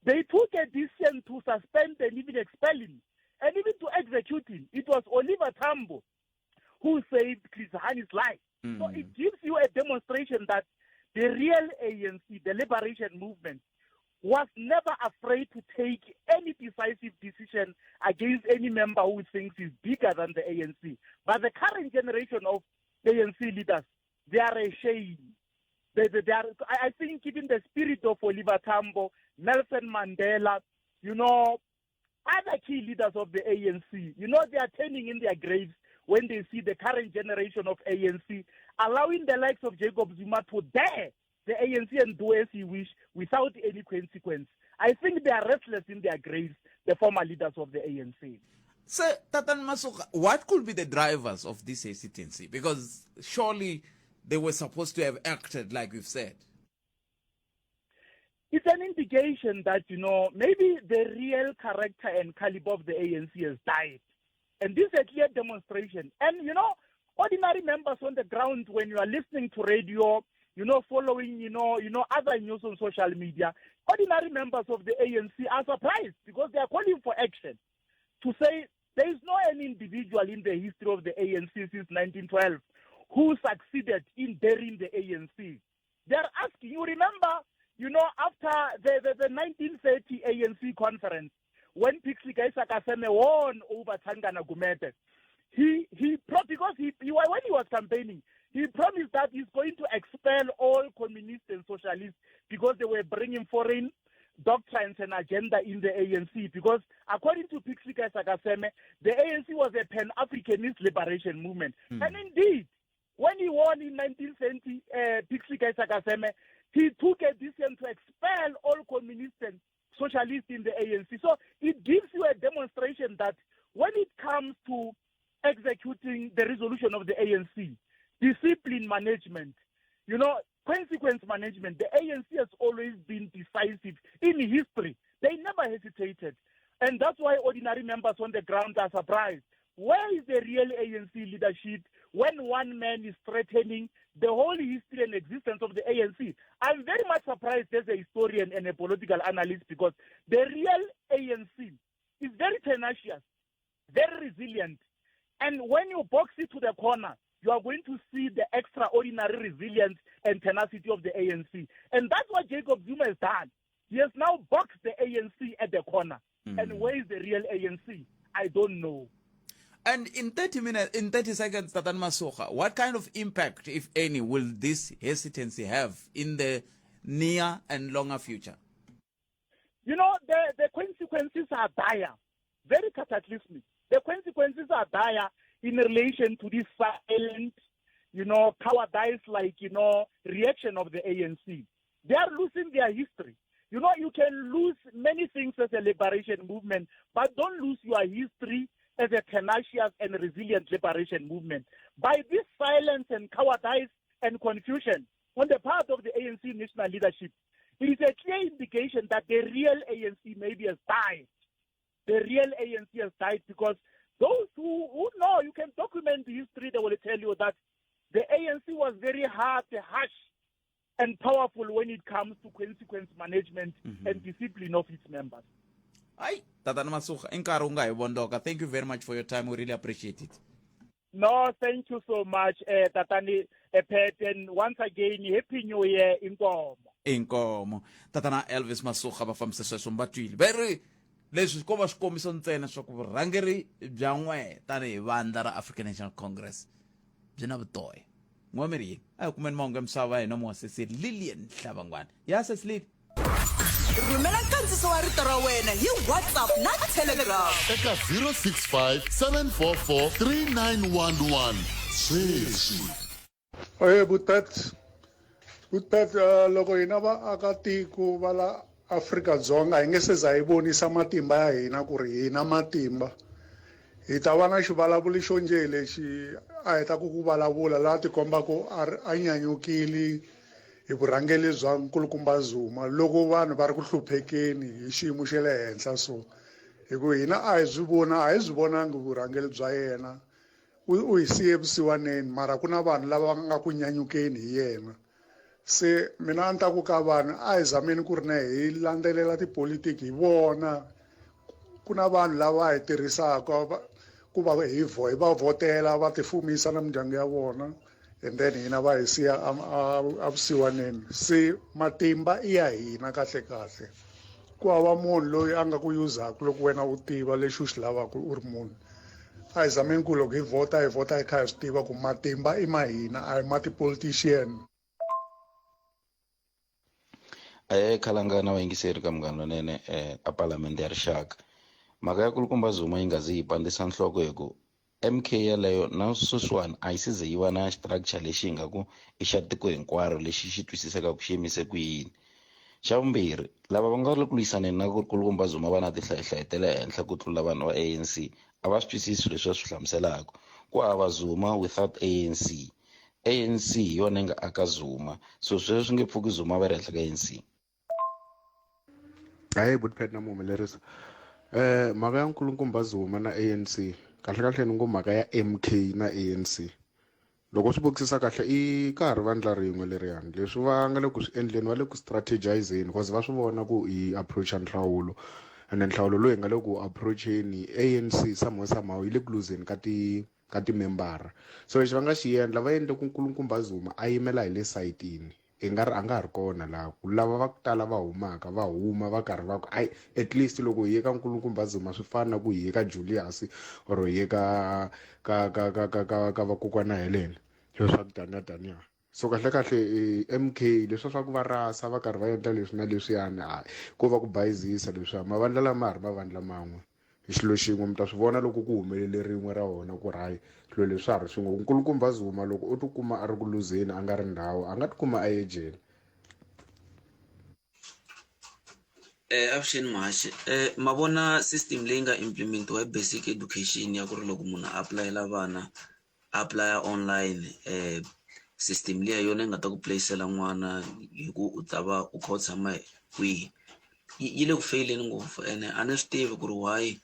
They took a decision to suspend and even expel him, and even to execute him. It was Oliver Tambo who saved Chris Hani's life. So it gives you a demonstration that the real ANC, the liberation movement, was never afraid to take any decisive decision against any member who thinks is bigger than the ANC. But the current generation of ANC leaders, they are ashamed. They are, I think even the spirit of Oliver Tambo, Nelson Mandela, you know, other key leaders of the ANC, you know, they are turning in their graves when they see the current generation of ANC allowing the likes of Jacob Zuma to dare the ANC and do as he wish without any consequence. I think they are restless in their graves, the former leaders of the ANC. So, Tatan Masoga, what could be the drivers of this hesitancy? Because surely they were supposed to have acted like we've said. It's an indication that, you know, maybe the real character and caliber of the ANC has died. And this is a clear demonstration. And, you know, ordinary members on the ground, when you are listening to radio, you know, following, you know, other news on social media, ordinary members of the ANC are surprised because they are calling for action to say There is no any individual in the history of the ANC since 1912 who succeeded in burying the ANC. They are asking, you remember, you know, after the, the, the 1930 ANC conference, when Pixley ka Isaka Seme won over Tshangana Gumede, he, he, because he, he, when he was campaigning, he promised that he's going to expel all communists and socialists because they were bringing foreign doctrines and agenda in the ANC. Because according to Pixley ka Isaka Seme, the ANC was a Pan-Africanist liberation movement. Mm. And indeed, when he won in 1970, Pixley ka Isaka Seme, he took a decision to expel all communists and socialists in the ANC. So it gives you a demonstration that when it comes to executing the resolution of the ANC, discipline management, you know, consequence management, the ANC has always been decisive in history. They never hesitated. And that's why ordinary members on the ground are surprised. Where is the real ANC leadership when one man is threatening the whole history and existence of the ANC? I'm very much surprised as a historian and a political analyst because the real ANC is very tenacious, very resilient. And when you box it to the corner, you are going to see the extraordinary resilience and tenacity of the ANC. And that's what Jacob Zuma has done. He has now boxed the ANC at the corner. Mm. And where is the real ANC? I don't know. And in 30 minutes, in 30 seconds, Tatan Masoga, what kind of impact, if any, will this hesitancy have in the near and longer future? You know, the, the consequences are dire, very cataclysmic. The consequences are dire in relation to this silent, you know, cowardice like, you know, reaction of the ANC. They are losing their history. You know, you can lose many things as a liberation movement, but don't lose your history as a tenacious and resilient liberation movement. By this silence and cowardice and confusion on the part of the ANC national leadership, it is a clear indication that the real ANC maybe has died. The real ANC has died because those who, who know, you can document the history, they will tell you that the ANC was very hard, harsh, and powerful when it comes to consequence management mm-hmm. and discipline of its members. Hayi, Tatana Masuga, i nkarhi wu nga hi vondoka. Thank you very much for your time. We really appreciate it. No, thank you so much, uh, Tatani uh, Pat. And once again, Happy New Year, Inkomo. Inkomo. Tatana Elvis Masuga va fambisa sweswo va twile. Va ri leswi ko va swikombiso ntsena swa ku vurhangeri bya n'we tanihi vandla ra African National Congress byi na vutoya. N'we mi ri yini? A hi kumeni mahungu ya misava hi nomo wa sesi Lillian Hlavangwana. Ya sesi Lili. Rhumela nkandziso wa rito ra wena hi WhatsApp na Telegram. Eka 065 744 3911 sweswi. Oye Butet, Butet uh, loko hina vaakatiko va la Afrika-Dzonga hi nge se za hi vonisa matimba ya hina ku ri hina matimba hi ta va na xivulavuli xo njhe lexi a hetaka ku vulavula laha tikombaka a ri a nyanyukile hi vurhangeri bya nkulukumba Zuma loko vanhu va ri ku hluphekeni hi xiyimo xa le henhla so hi ku hina a hi byi vona a hi byi vonangi vurhangeri bya yena u u hi siye vusiwaneni mara ku na vanhu lava nga ku nyanyukeni hi yena se mina a ni ta ku ka vanhu a hi zameni ku ri na hi landzelela tipolitiki hi vona ku na vanhu lava hi tirhisaka ku va hi hi va vhotela va tifumisa na mindyangu ya vona and then hina va hi siya evusiwaneni se matimba i ya hina kahle kahle ku hava munhu loyi a nga ku yuzaka loko wena u tiva lexi u xi lavaka u ri munhu a hi zameni ku loko hi vhota hi vhota hi kha hi swi tiva ku matimba i ma hina a hi ma ti-politician Ahee khalanga na vayingiseri ka Munghana Lonene a Palamende ya Rixaka mhaka ya kulukumba Zuma yi nga zi yi pandzisa nhloko hi ku M_K yeleyo na sweswiwani a yi se ze yi va na structure lexi hi nga ku i xa tiko hinkwaro lexi xi twisisekaku xi yimise ku yini xa vumbirhi lava va nga le ku lwisaneni na ku kulukumba Zuma va na tinhlayihlayi ta le henhla ku tlula vanhu va A_N_C a va swi twisisi leswi va swi hlamuselaka ku hava Zuma without A_N_C. ANC hi yona yi nga aka Zuma so sweswo swi nge pfuki Zuma va ri henhla ka ANC hayi butpet na muhumelerisa eh mhaka ya nkulukumba Zuma na ANC kahle kahle ni ngo mhaka ya MK na ANC loko swi vukisisa kahle i ka ha ri vandla rin'we leriyani leswi va nga le ku swi endleni va le ku strategizeni because va swi vona ku hi approacha nhlawulo. Ene nhlawulo lowu hi nga le ku approacheni ANC somehow somehow yi le ku luzeni ka ti ka timembara. So lexi va nga xi endla va endle ku Nkulukumba Zuma a yimela hi le sayitini i nga ri a nga ha ri kona laha ku lava va ku tala va humaka va huma va karhi va ku ayi at least loko hi ye ka Nkulukumba Zuma swi fana na ku hi ye ka Julius or hi ye ka ka ka ka ka ka ka vakokwana Helen leswi swa ku taniya taniya so kahle kahle MK leswiya swa ku va rasa va karhi va endla leswi na leswiyani hayi ko va ku bayizisa leswiya mavandla lama ha ri mavandla man'we hi xilo xin'we mi ta swi vona loko ku humelele rin'we ra wona ku ri hayi swilo leswi swa ha ri swin'we nkulukumba Zuma loko o tikuma a ri ku luzeni a nga ri ndhawu a nga tikuma a ye jele. Avuxeni muhaxi ma vona system leyi nga implement-iwa hi basic education ya ku ri loko munhu a apulayela vana apply-a online system liya hi yona yi nga ta ku pulayisela n'wana hi ku u ta va u kha u tshama kwihi yi le ku feyileni ngopfu ene a ni swi tivi ku ri why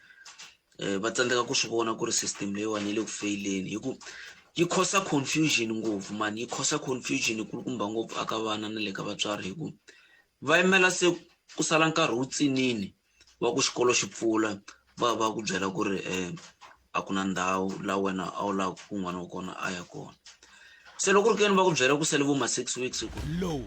va tsandzeka ku swi vona ku ri system leyiwani yi le ku feyileni hi ku yi cause confusion ngopfu mani yi cause confusion yi kulukumba ngopfu aka vana na le ka vatswari hi ku va yimela se ku sala nkarhi wu tsinini wa ku xikolo xi pfula va va ku byela ku ri a ku na ndhawu laha wena a wu lava ku n'wana wa kona a ya kona se loko ku ri keni va ku byela ku sele vo ma 6 weeks ku lowu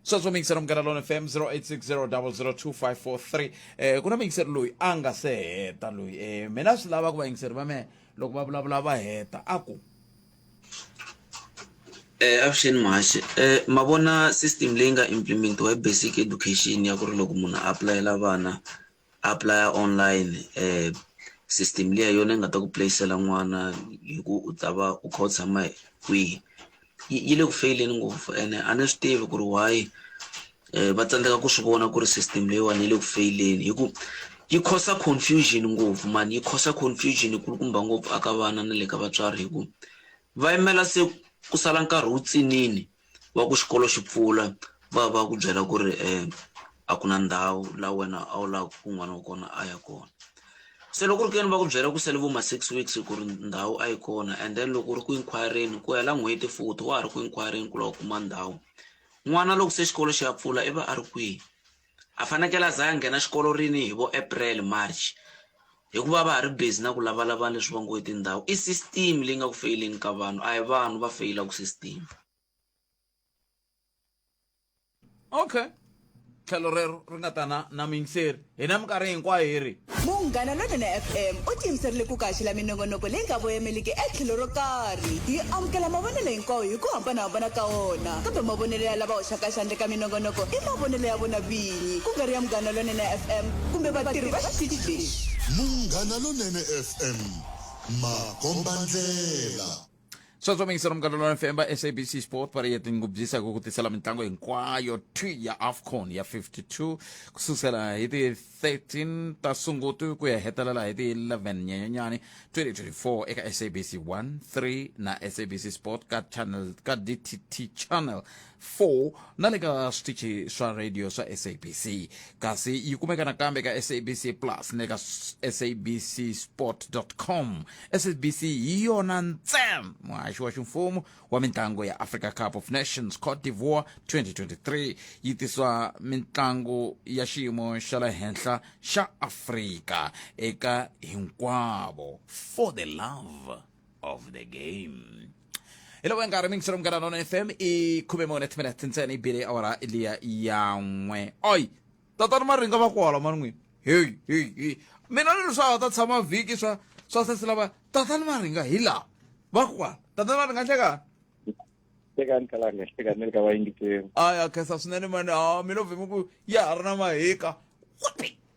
sweswo miyingiselo munghana lona fm 0860002543 ku na miyingiselo loyi a nga se heta loyi mina swi lava ku vayingiseri va mehe loko va vulavula va heta a ku Avuxeni muhaxi ma vona system leyi nga implement-iwa hi basic education ya ku ri loko munhu a apulayela vana a apply-a online system liya hi yona yi nga ta ku pulayisela n'wana hi ku u ta va u kha u tshama kwihi yi le ku feyileni ngopfu ene a ni swi tivi ku ri why va tsandzeka ku swi vona ku ri system leyiwani yi le ku feyileni hi ku yi cause confusion ngopfu mani yi cause confusion yi kulukumba ngopfu aka vana na le ka vatswari hi ku va yimela se ku sala nkarhi wu tsinini wa ku xikolo xi pfula va va ku byela ku ri a ku na ndhawu laha wena a wu lava ku n'wana wa kona a ya kona se loko ku ri keni va ku byela ku sele vo ma 6 weeks ku ri ndhawu a yi kona and then loko u ri ku inquiring ku hela n'hweti futhi wa ha ri ku inquiring ku lava ku kuma ndhawu N'wana loko se xikolo xi ya pfula i va a ri kwihi? A fanekele a za a ya nghena xikolo rini hi vo April, March? Hikuva va ha ri busy na ku lavalavana leswi va ngo i tindhawu. I system leyi nga ku feyileni ka vanhu, a hi vanhu va feyilaka system. Okay. Tlhelo rero ri nga ta na na muyingiseri hina minkarhi hinkwayo hi ri. Munghana Lonene FM u tiyimiserile ku ku haxela minongonoko leyi nga voyameliki etlhelo ro karhi. Hi amukela mavonelo hinkwawo hi ku hambana-hambana ka wona, kambe mavonelo ya lava hoxaka xandla eka minongonoko i mavonelo ya vona vinyi, ku nga ri ya Munghana Lonene FM kumbe vatirhi va xitichi lexi. Munghana Lonene FM, makombandlela. Sweswo muyingiseri munghana lona FM va SABC Sport va ri ya tinyungubyisa ku ku tisela mitlangu hinkwayo thwi ya AFCON ya 52 ku susela hi ti 13 ta Sunguti ku ya hetelela hi ti 11 Nyenyenyani 2024 eka SABC 1, 3 na SABC Sport ka channel ka DTT channel 4 na le ka switichi swa radio swa SABC kasi yi kumeka nakambe ka SABC Plus na le ka sabcsport.com SABC hi yona ntsena muhaxi wa ximfumo wa mitlangu ya Africa Cup of Nations Cote d'Ivoire 2023 yi tisa mitlangu ya xiyimo xa le henhla xa Afrika eka hinkwavo for the love of the game hi loko nkarhi mingiselo munghana lona fm i 14 timinete ntsena yi bile awara liya ya n'we oy tatana maringa va kwala mani n'wini heyi heyi heyi mina ni ri swa ha ta tshama vhiki swa swa sesi lava tatana maringa hi laha va kwala tatana maringa hlekani hlekani kalanga hlekani ni le ka vayingiseri aya khensa swinene mani ha mi lo vhimi ku ya ha ri na mahika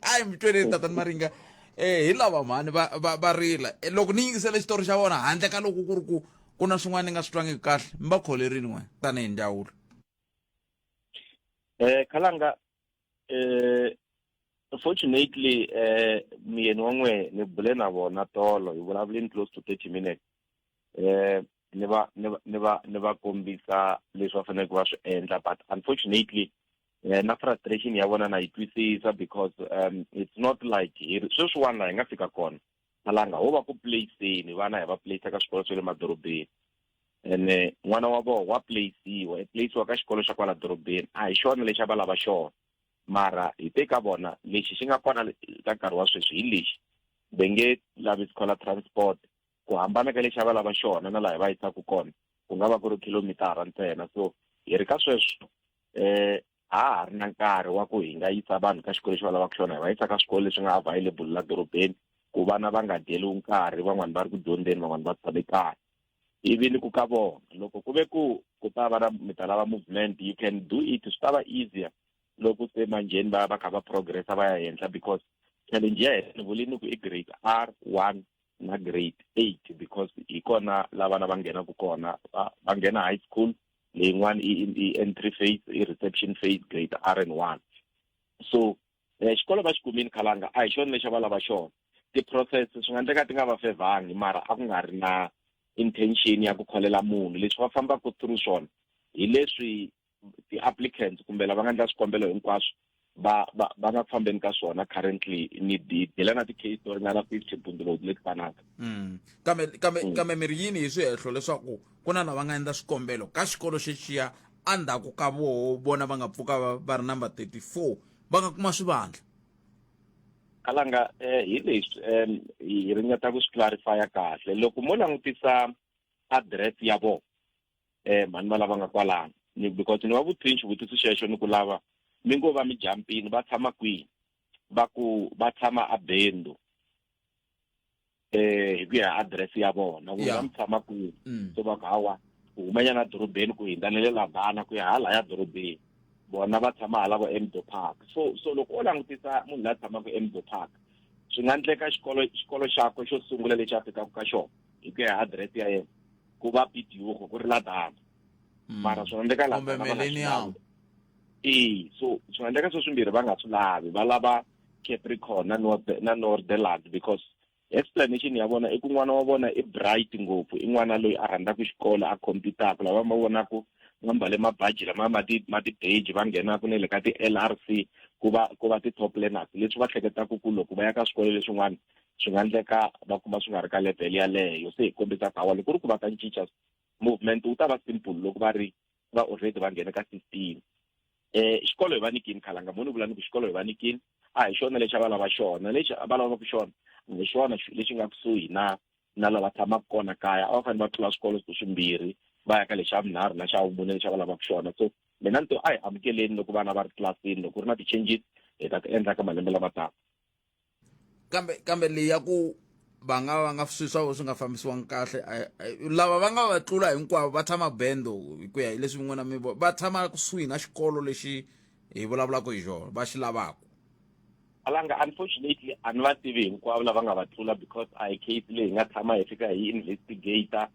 a mi tweleni tatani maringa eh hi lava mhani va va va rila eh, loko ni yingisele xitori xa vona handle ka loko ku ri ku ku na swin'wana ni nga swi twangiki kahle mi va kholerini n'we tanihi ndzawulo eh khalanga eh fortunately eh muyeni wa n'we ni bule na vona tolo hi vulavuleni close to 30 minutes eh ni va ni va ni va ni va kombisa leswi va faneleke va swi endla but unfortunately eh, na frustration ya vona na yi twisisa because um it's not like hi sweswiwani laha hi nga fika kona malanga ho va ku placeni vana hi va place ka swikolo swa le madorobeni ene n'wana wa vona wa placeiwa i placeiwa ka xikolo xa kwala dorobeni a hi xona lexi a va lava xona. Mara hi te ka vona lexi xi nga kona ka nkarhi wa sweswi hi lexi, va nge lavi scholar transport. Ku hambana ka lexi a va lava xona na laha hi va yisaka kona ku nga va ku ri khilomitara ntsena. So hi ri ka sweswo ha ha ri na nkarhi wa ku hi nga yisa vanhu ka xikolo lexi va lavaka xona, hi va yisa ka swikolo leswi nga available la dorobeni ku vana va nga dyeliwi nkarhi, van'wani va ri ku dyondzeni, van'wani va tshame kaya. Ivi ni ku ka vona loko ku ve ku ku ta va na mi ta lava movement, you can do it, swi ta va easier loko se manjheni va va kha va progressa va ya henhla, because challenge ya hina ni vulini ku i grade R1 na grade 8, because hi kona la vana va nghenaka kona, va nghena high school leyin'wana i entry phase, i reception phase, grade R and 1. So xikolo va xi kumini khalanga, a hi xona lexi a va lava xona. Ti-process swi nga endleka ti nga va fevhangi, mara a ku nga ri na intention ya ku kholela munhu. Leswi va fambaka through swona hi leswi ti-applicants kumbe lava nga endla swikombelo hinkwaswo va va va nga fambeni ka swona currently. Ni deala na ti-case to ringana 50 bundlo leti fanaka. Kambe mi ri yini hi swihehlo leswaku ku na lava nga endla swikombelo ka xikolo xexiya endzhaku ka voho vona va nga pfuka va ri number 34 va nga kuma swivandla? Kalanga, hi leswi hi ringeta ku swi clarifya kahle. Loko mo langutisa address ya vona, mhani va lava nga kwalano ni, because ni va vutisini xivutiso xexo ni ku lava mi ngo va mi jampini va tshama kwihi, va ku va tshama a Bendo, hi ku ya address ya vona ku va mi tshama kwihi. So va ku hawa ku humanyana dorobeni ku hindza na le Lavana ku ya hala ya dorobeni, vona va tshama hala vo Emdo Park. So loko o langutisa munhu la tshamaka Emdo Park, swi nga endleka xikolo xakwe xo sungula lexi a fikaka ka xona hi ku ya address ya yena ku va Pidiugo, ku ri Ladana, mara swi nga endleka Kumbe Millennium. E so swi nga endleka swo swimbirhi va nga swi lavi, va lava Capricorn na North na Northland, because explanation ya vona i ku n'wana wa vona i bright ngopfu, i n'wana loyi a rhandzaka xikolo, a computaka, lava va vonaku va mbale mabaji lama ma ti-badge, va nghenaku na le ka ti-LRC ku va ti-top learners, leswi va hleketaka ku loko va ya ka swikolo leswin'wana swi nga endleka va kuma swi nga ri ka level yaleyo. Se hi kombisa ku hawa loko ku ri ku va ta cinca movement wu ta va simple loko va ri va already va nghena ka system. Xikolo hi va nyikini khalanga, mo ni vula ni ku xikolo hi va nyikini, a hi xona lexi a va lava xona, lexi va lavaka xona a hi xona lexi nga kusuhi na lava tshamaka kona kaya. A va fanele va tlula swikolo swimbirhi va ya ka lexa vunharhu na xa vumune lexi a va lavaka xona. So mina ni to a hi amukeleni loko vana va ri tlilasini, loko ku ri na ti-changes hi ta ti endla ka malembe lama taka. Kambe leyi ya ku va nga swilo swa vona swi nga fambisiwangi kahle, lava va nga va tlula hinkwavo va tshama Bendo, hi ku ya hi leswi n'wina mi va tshama kusuhi na xikolo lexi hi vulavulaka hi xona va xi lavaka. Alanga, unfortunately a ni va tivi hinkwavo lava nga va tlula, because a hi case leyi hi nga tshama hi fika hi investigator.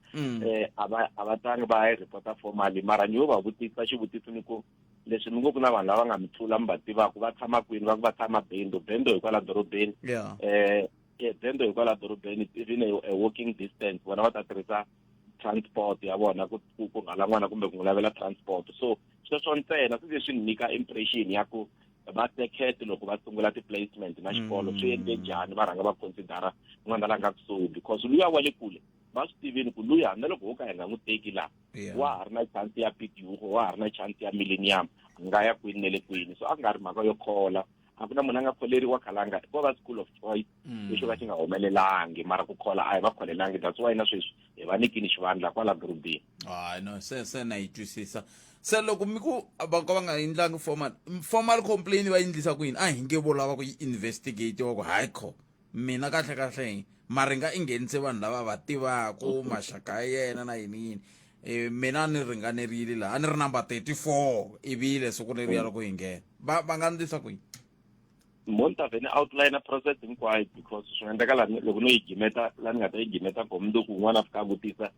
A va tangi va yi reporta formally, mara ni yo va vutisa xivutiso ni ku leswi mi ngo ku na vanhu lava nga mi tlula mi va tivaka va tshama kwini, va ku va tshama Bendo. Bendo hikwala dorobeni. Bendo hikwala dorobeni, even a walking distance. Vona va ta tirhisa transport ya vona ku rhwala n'wana kumbe ku n'wi lavela transport. So sweswo ntsena swi ze swi ni nyika impression ya ku va sekete loko va sungula ti-placement na xikolo swi endle njhani, va rhanga va considera n'wana la nga kusuhi, because luya wa le kule va swi tivini ku luya na loko ho ka hi nga n'wi teki laha, wa ha ri na chance ya Pidiugo, wa ha ri na chance ya Millennium, a nga ya kwini na le kwini. So a ku nga ri mhaka yo khola, a ku na munhu a nga kholeriwa khalanga, ko va school of choice lexo ka xi nga humelelangi, mara ku khola a hi va kholelangi. That's why na sweswi hi va nyikini xivandla kwala dorobeni. Hayi no, se na yi twisisa. Se loko mi ku va ka va nga endlangi formal complaint, va endlisa ku yini? A hi nge vo lava ku yi investigate wa ku hayi kho mina kahle kahle Maringa i nghenise vanhu lava va tivaku maxaka ya yena na yini yini. Mina ni ringanerile laha a ni ri number 34 ivile siku leriya loko hi nghena, va nga endlisa ku yini? Mo ni ta vhe ni outline process hinkwayo, because swi nga endleka lani loko no yi gimeta la ni nga ta yi gimeta ko mundzuku un'wana a fika a vutisa.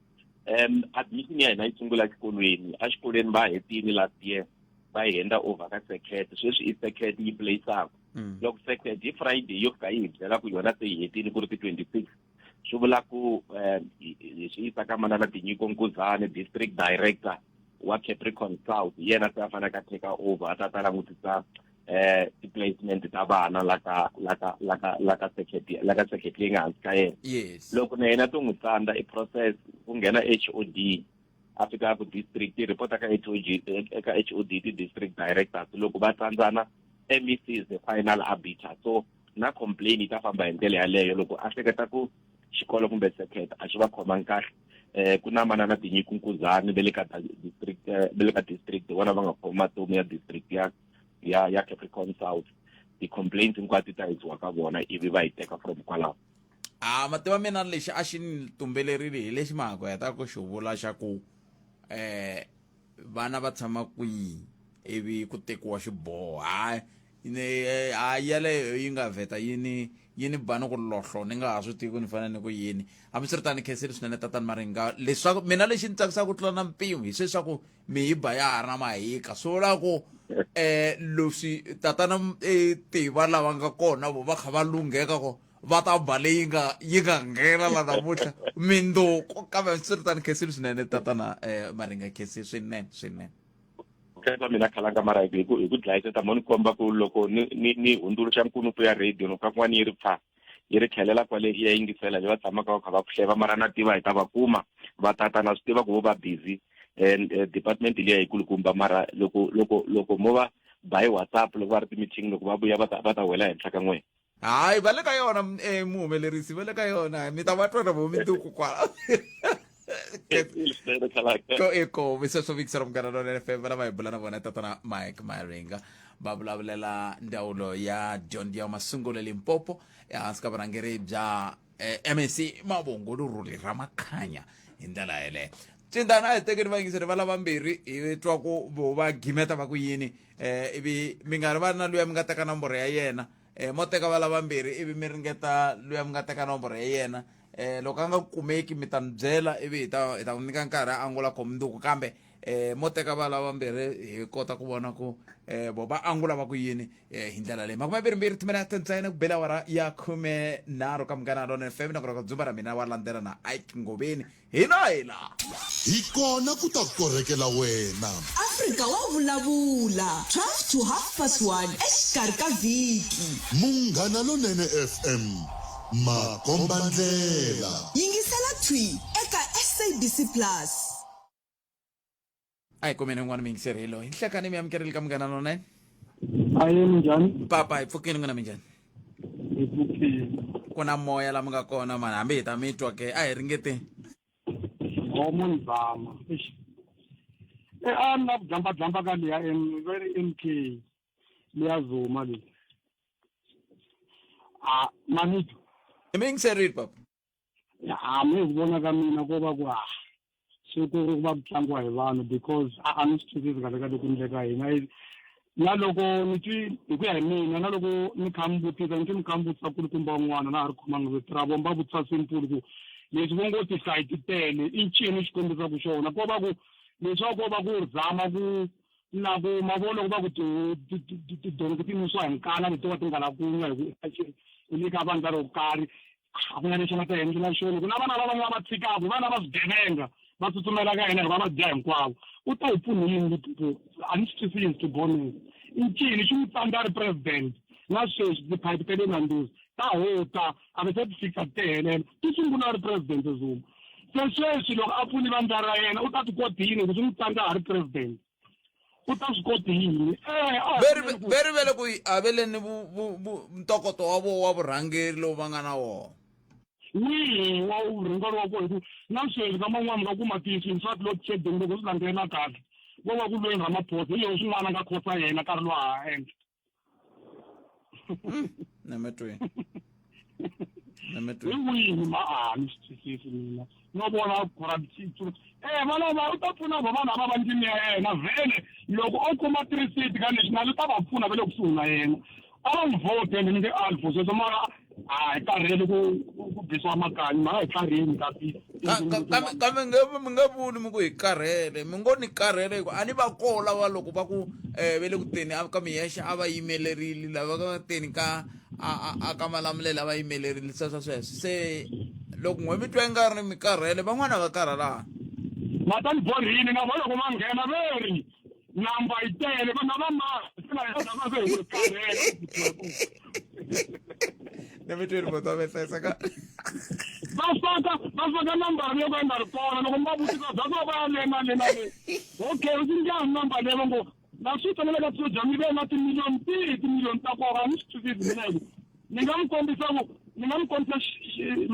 Admission ya hina yi sungula exikolweni, exikolweni va hetini last year, va yi henda over ka second. Sweswi i second yi placeaka. Loko second hi Friday yo fika yi hi byela ku yona se yi hetini ku ri ti-26, swi vula ku hi swi yisa ka Manana Tinyiko Nkuzane, district director wa Capricorn South. Hi yena se a fanele a take over, a ta ta langutisa ti-placement ta vana la ka circuit leyi nga hansi ka yena. Loko na yena to n'wi tsandza i process, ku nghena HOD, a fika ku district yi report ka HOD, eka HOD ti-district directors loko va tsandzana. MEC is the final arbiter so na complain yi ta famba hi ndlela yaleyo loko a hleketa ku xikolo kumbe circuit a xi va khomangi kahle eh ku na manana Tinyiko Nkuzani ve le ka district eh, ve le ka district vona va nga khoma matomu ya district ya ya ya Capricorn South ti-complaints hinkwato ti ta yisiwa ka vona ivi va yi teka from kwalaho a mativa mina lexi a xi ni tumbelerile hi lexi mahako ya ta ku xi vula xa ku eh vana va tshama kwihi ivi ku tekiwa xiboho hayi ne hayi yaleyo yi nga vheta yi ni yi ni ba ni ku lohlo ni nga ha swi tivi ku ni fanele ni ku yini hambiswiritano khensile swinene tatani maringa leswaku mina lexi ni tsakisaka ku tlula na mpimo hi sweswaku mi yi ba ya ha ri na mahika swi vula ku eh leswi tatana eh, tiva lava nga kona vo va kha va lungheka ku va ta ba leyi nga yi nga nghena la namuntlha mindzuku kambe swi ri tani khensile swinene tatana eh, maringa khensi swinene swinene khensa mina khalanga mara hi ku hi ku dlayiseta mo ni komba ku loko ni ni ni hundzuluxa nkunupu ya radio no ka kun'wana yi ri pfa yi ri tlhelela kwale yi ya yingisela le va tshamaka va kha va ku hleva mara na tiva hi ta va kuma va tata na swi tiva ku vo va busy and eh, department liya yi kulukumba mara loko loko loko mo va ba hi whatsapp loko va ri ti-meeting loko va vuya va ta va ta wela henhla ka n'wina hayi va le ka yona eh, muhumelerisi va le ka yona mi ta va twa na vo minduku kwala ko eko sweswo vikisa ra munghana lonene fm va lava hi bula na vona tatana mike maringa va vulavulela ndzawulo ya dyondzo ya masungulo limpopo ehansi ka vurhangeri bya eh, mec mavongo lurhuli ra makhanya hi ndlela yeleyo cindana a hi tekeni vayingiseri va lavambirhi hi twa ku vo va gimeta va ku yini um ivi mi nga rivali na luya mi nga teka nomboro ya yena um mo teka va lavambirhi ivi mi ringeta luya mi nga teka nomboro ya yena um loko a nga kumeki mi ta ni byela ivi hi ta hi ta n'wi nyika nkarhi a angula kho mundzuku kambe eh mo teka va lavambirhi hi kota ku vona ku eh vo va angula va ku yini eh hi ndlela leyi makumembirhimbirhi timinete ntsena ku bela awara ya 13 ka munghana lona fm nakona ka dzumba ra mina wa landzela na ike ngoveni hina hi la Hi kona ku ta korhekela wena. Afrika wa vulavula 12 to half past 1 exikarhi ka vhiki. Munghana Lonene FM, makombandlela. Yingisela thwi eka SABC Plus. A hi kumeni un'wana muyingiseri hi loyi nhlekani mi amukerile ka munghana lonene Aye minjhani? Papa hi pfukile n'wina minjhani? Hi pfukile. Ku na moya la mi nga kona mani hambi hi ta mi twa ke a hi ringeteni. Homo ni zama. Eish. E a ni la ku jamba jamba ka liya M va ri MK liya Zuma leyi. A manito. Mi yingiserile papa. A mi hi ku vona ka mina ko va ku a swi ku ri ku va ku tlangiwa hi vanhu because a a ni swi twisisi kahle ka loko endleka hina na loko ni twi hi ku ya hi mina na loko ni kha mi vutisa ni twi mi kha mi vutisa kulukumba un'wana na ha ri khomangi vito ra vona va vutisa simple ku leswi vo ngo tihlayi ti tele i ncini xi kombisaka xona ko va ku leswaku ko va ku zama ku na ku mavona loko va ku tidonki ti nwisiwa hi nkana letiwa ti nga la ku nwa hi ku i le ka vandla ro karhi a ku na lexi nga ta endlela xona ku na vana lava nga va tshikaka vana va swigevenga va tsutsumela ka yena hikuva va dya hinkwavo u ta hi pfuni yini Limpopo a ni swi twisisi to be honest i ncini xi n'wi tsandza a ri president na sweswi tiphayiphi ta le Nando's ta hota a ve se ti fika ti helela ti sungula a ri president Zuma se sweswi loko a pfuni vandla ra yena u ta ti koti yini ku swi n'wi tsandza a ha ri president u ta swi koti yini eh, a Veri veri vele ku aveleni ntokoto wa vo wa vurhangeri lowu va nga na wona wihi wa vurhangeri wa kona hi ku na sweswi ka man'wana va kuma tiswi swa load shedding loko swi landzelela kahle vo va ku lweni Ramaphosa hi yona swin'wana a nga khosa yena nkarhi lowu a ha endla Nemetweni. Nemetweni. Hi wihi ma a ni swi twisisi mina no vona corruption eh valava u ta pfuna vo vanhu ava va ndlwini ya yena vhele loko o kuma three seat ka national u ta va pfuna va le kusuhi na yena a va n'wi vote ende ni nge alfo sweswo mara a hi karhele ku ku bisiwa makanyi mara hi karhele kasi kambe kambe nge mi nge vuli mi ku hi karhele mi ngo ni karhele hi ku a ni va koho lava loko va ku um ve le ku teni ka miyexe a va yimelerile lava ka teni ka a ka malamulele a va yimelerile sweswo sweswo se loko n'we mi twa i nga ri mi karhele van'wana va karhalana va ta ni borhini na vona loko va nghena ve ri namba yi tele vana va mani va se hi karhele na mi tweli moto wa hlayiseka va faka va faka nambara leyi ka yi nga ri kona loko mi va vutisa bya va va ya le na le na le okay swi njhani namba leyi va ngo Na swi twa na le ka social media na timiliyoni tihi timiliyoni ta kona a ni swi twisisi mina hi ku ni nga mi kombisa ku ni nga mi kombisa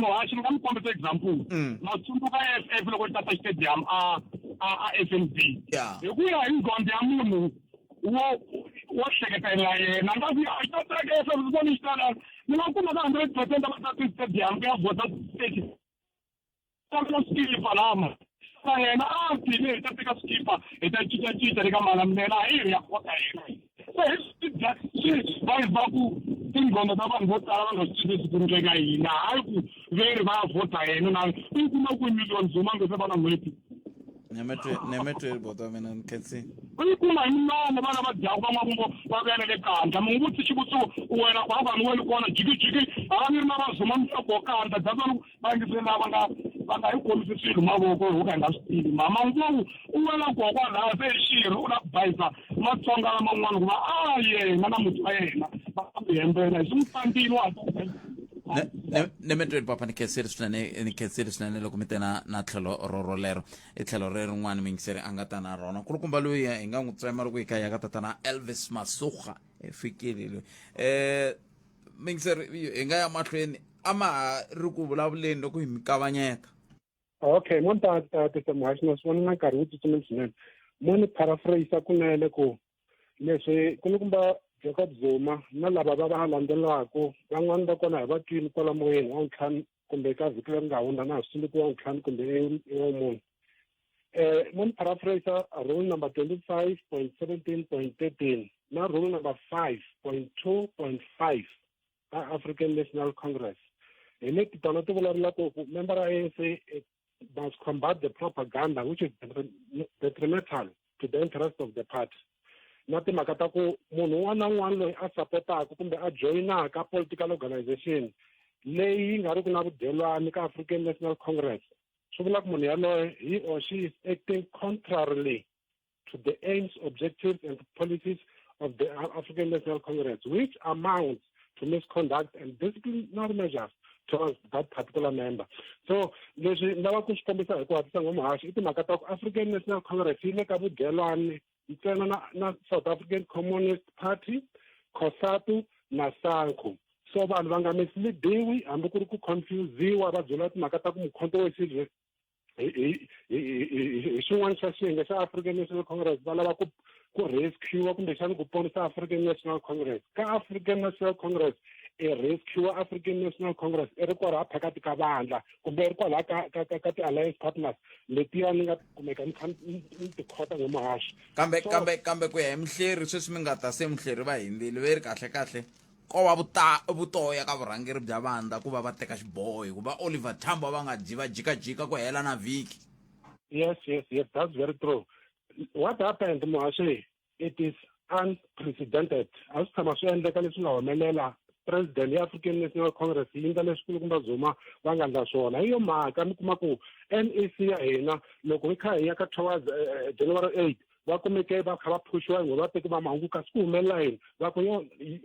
muhaxi ni nga mi kombisa example mm. na tsundzuka EFF loko yi tata stadium a a a FNB hi ku ya hi nghondo ya munhu wo wo hleketela yena nga ku a ta teka EFF voni xitala ni nga kuma ka 100% va tata stadium ku ya vhota 30 kombela swikipa lama na yena a tile hi ta teka swikipa hi ta cincacinca le ka malamulele a hi ri ya kota yena se hi swi dya swi va va ku tinghondo ta vanhu vo tala va nga swi twisisi ku ndleka yini hayi ku ve ri va ya vhota yena na u kuma ku million zuma nge se va na n'hweti nemetweli bota mina ni khensini u yi kuma hi nomo vana va dyaku van'wavumbo va vuya na le kandla mi n'wi vutisi xivutiso wena ku hava ni weli kona jikijiki a ni ri na vazuma mi ko kandla that's va yingiseli lava nga va nga hi khomisi swilo mavoko ho ka hi nga swi tivi mama ngopfu u wela kokwa laha se i xirho u lava ku bayisa matsonga laman'wana ku va a yena na muti wa yena va ku hembela hi swi n'wi tsandzile wa nemetweni papa ni khensile swinene ni khensile swinene loko mi tena na tlhelo rorolero i tlhelo rerin'wana muyingiseri a nga ta na rona nkulukumba loyi hi nga n'wi tsema loko hi kha hi ya ka tatana elvis masuga hi fikile loyi um muyingiseri hi nga ya mahlweni a ma ha ri ku vulavuleni loko hi mi kavanyeta okay mo ni ta ta tisa muhaxi na swi vona na nkarhi wu tsutsumile swinene mo ni paraphrase kunene ku leswi kulukumba Jacob Zuma na lava va va landzelaku van'wani va kona hi va twini kwala moyeni wa ntlhanu kumbe ka vhiki leri nga hundza na ha swi tsundzuki wa ntlhanu kumbe i wa mune eh mo ni paraphrase rule number 25.17.13 na rule number 5.2.5 ka African National Congress hi leti tona ti vulavulaka ku member ya ANC must combat the propaganda which is detrimental to the interest of the party na timhaka ta ku munhu un'wana na un'wana loyi a sapotaka kumbe a joyinaka political organization leyi yi nga ri ku na vudyelwani ka African National Congress swi vula ku munhu yaloye he or she is acting contrarily to the aims, objectives, and policies of the African National Congress, which amounts to misconduct and disciplinary measures towards that particular member. So leswi ni lava ku swi kombisa hi ku hatlisa nghomuhaxi i timhaka ta ku African National Congress yi le ka vudyelwani ntsena na, na South African Communist Party, COSATU na SANCO. So vanhu va nga misleadiwi hambi ku ri ku confusiwa va byeriwa timhaka ta ku Mukhonto we Sizwe hi hi hi xin'wana xa xiyenge xa African National Congress va lava ku ku rescue kumbexana ku ponisa African National Congress ka African National Congress i rescue African National Congress i ri kwalaha phakati ka vandla kumbe i ri kwalaha ka ka ka ka ti-alliance partners letiya ni nga kumeka ni kha ni ti khota hi muhaxi kambe kambe kambe ku ya hi muhleri sweswi mi nga ta se muhleri va hindzile ve ri kahle kahle ko va vuta vutoya ka vurhangeri bya vandla ku va va teka xiboho hikuva Oliver Tambo va nga dyi va jikajika ku hela na vhiki. Yes, yes, yes, that's very true. What happened, Muhaxi, it is unprecedented. A swi tshama swi endleka leswi nga humelela president ya African National Congress yi endla leswi kulukumba Zuma va nga endla swona. Hi yo mhaka mi kuma ku NEC ya hina loko hi kha hi ya ka towards eh, January 8 va kumeke va kha va phuxiwa hi vateki va mahungu kasi ku humelela yini va ku yo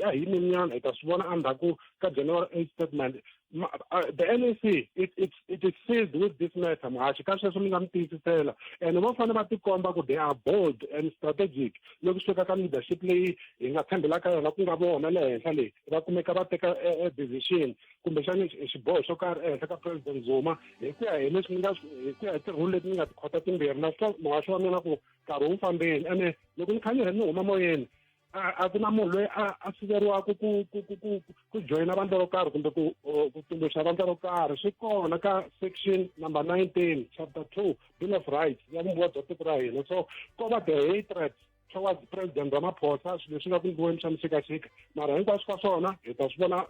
a hi yimeni hi ta swi vona endzhaku ka January 8 statement the NEC it, it, it is sealed with this matter muhaxi ka sweswo mi nga mi tiyisisela and vo fanele va tikomba ku they are bold and strategic loko swi fika ka leadership leyi hi nga tshembela ka yona ku nga vona le henhla leyi va kumeka va teka e, e decision kumbexani xiboho xo karhi ehenhla ka president Zuma hi ku ya hi leswi ni nga hi ku ya hi tirhulu leti ni nga ti khota timbirhi na swi muhaxi wa mina ku nkarhi wu fambeni ene loko ni kha ni ni huma moyeni a ku na munhu loyi a a siveriwaka ku ku ku ku ku joyina vandla ro karhi kumbe ku ku tumbuluxa vandla ro karhi swi kona ka section number 19 chapter 2 bill of rights ya vumbiwa bya tiko ra hina so ko va the hatred towards president Ramaphosa swilo leswi nga ku ndliweni swa mixikaxika mara hinkwaswo ka swona hi ta swi vona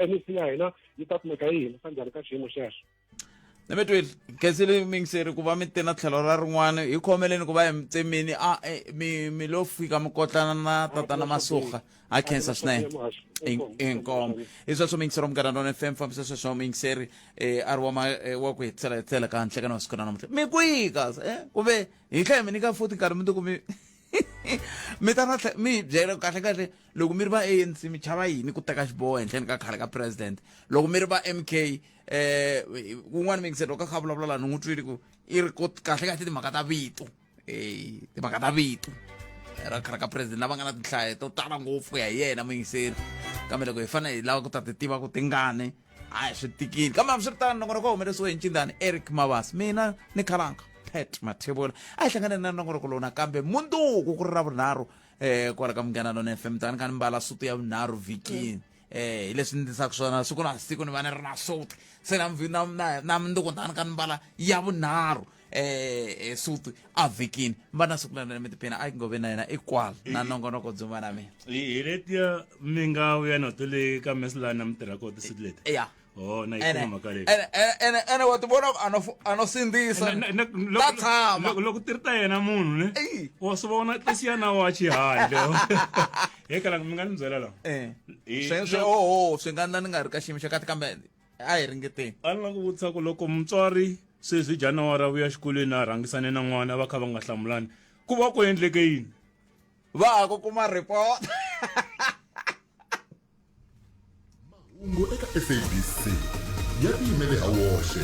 NEC ya hina yi ta kumeka yi hindisa njhani ka xiyimo xexo Nemetweli khensile mingiseri ku va mi te na tlhelo ra rin'wana hi khomeleni ku va hi mi tsemini a e, mi mi lo fika mi kotlana na tatana Masuga a khensa swinene inkomo hi sweswo mingiseri wa Munghana Lonene FM fambisa sweswo mingiseri eh, a ri wa eh, wa ku hetisela hetisela ka nhlekani wa siku ra namuntlha mi kwihi kasi eh kumbe hi tlhela mi nyika futhi nkarhi mundzuku mi mi ta na mi hi byela kahle kahle loko mi ri va ANC mi chava yini ku teka xiboho henhleni ka khale ka president loko mi ri va MK eh kun'wana mi ngiselo ka kha vulavula la ni n'wi twile ku i ri kahle kahle timhaka ta vito eh timhaka ta vito ra khale ka president lava nga na tinhlayo to tala ngopfu ku ya hi yena muyingiseri kambe loko hi fanele hi lava ku ta ti tiva ku tingani hayi swi tikile kambe hambiswiritano nongonoko wa humelerisiwe hi ncindani eric mabasa mina ni khalanka pat mathebula a hi hlangane na nongonoko lowu nakambe munduku ku ri ra vunharhu um kwala ka munghana lona fm tani kha ni mbala sutu ya vunharhu vhikini eh hi leswi ni ndlisaka swona siku na siku ni va ni ri na suti se na na na na munduku tani ka ni mbala ya vunharhu eh, eh suti a vhikini va na siku lana mi tiphina a ngove na yena i kwala na nongonoko dzumba na mina hi letiya mi nga vuya na to le ka mesilana mi tirha kona tisuti leti ya oh na yi kuma mhaka leyi ene ene ene wa ti vona ku a no a no sindzisa ta tshama loko ti ri ta yena munhu ne wa swi vona ti siya na wachi handle he kala mi nga ni byela la eh swi swi oho swi nga ndla ni nga ri ka xiyimo xa kahle kambe a hi ringeteni a ni la ku vutisa ku loko mutswari sweswi january a vuya xikolweni a rhangisane na n'wana va kha va nga hlamulani ku va ku endleke yini va ha ku kuma report mahungu eka sabc ya tiyimele ha woxe.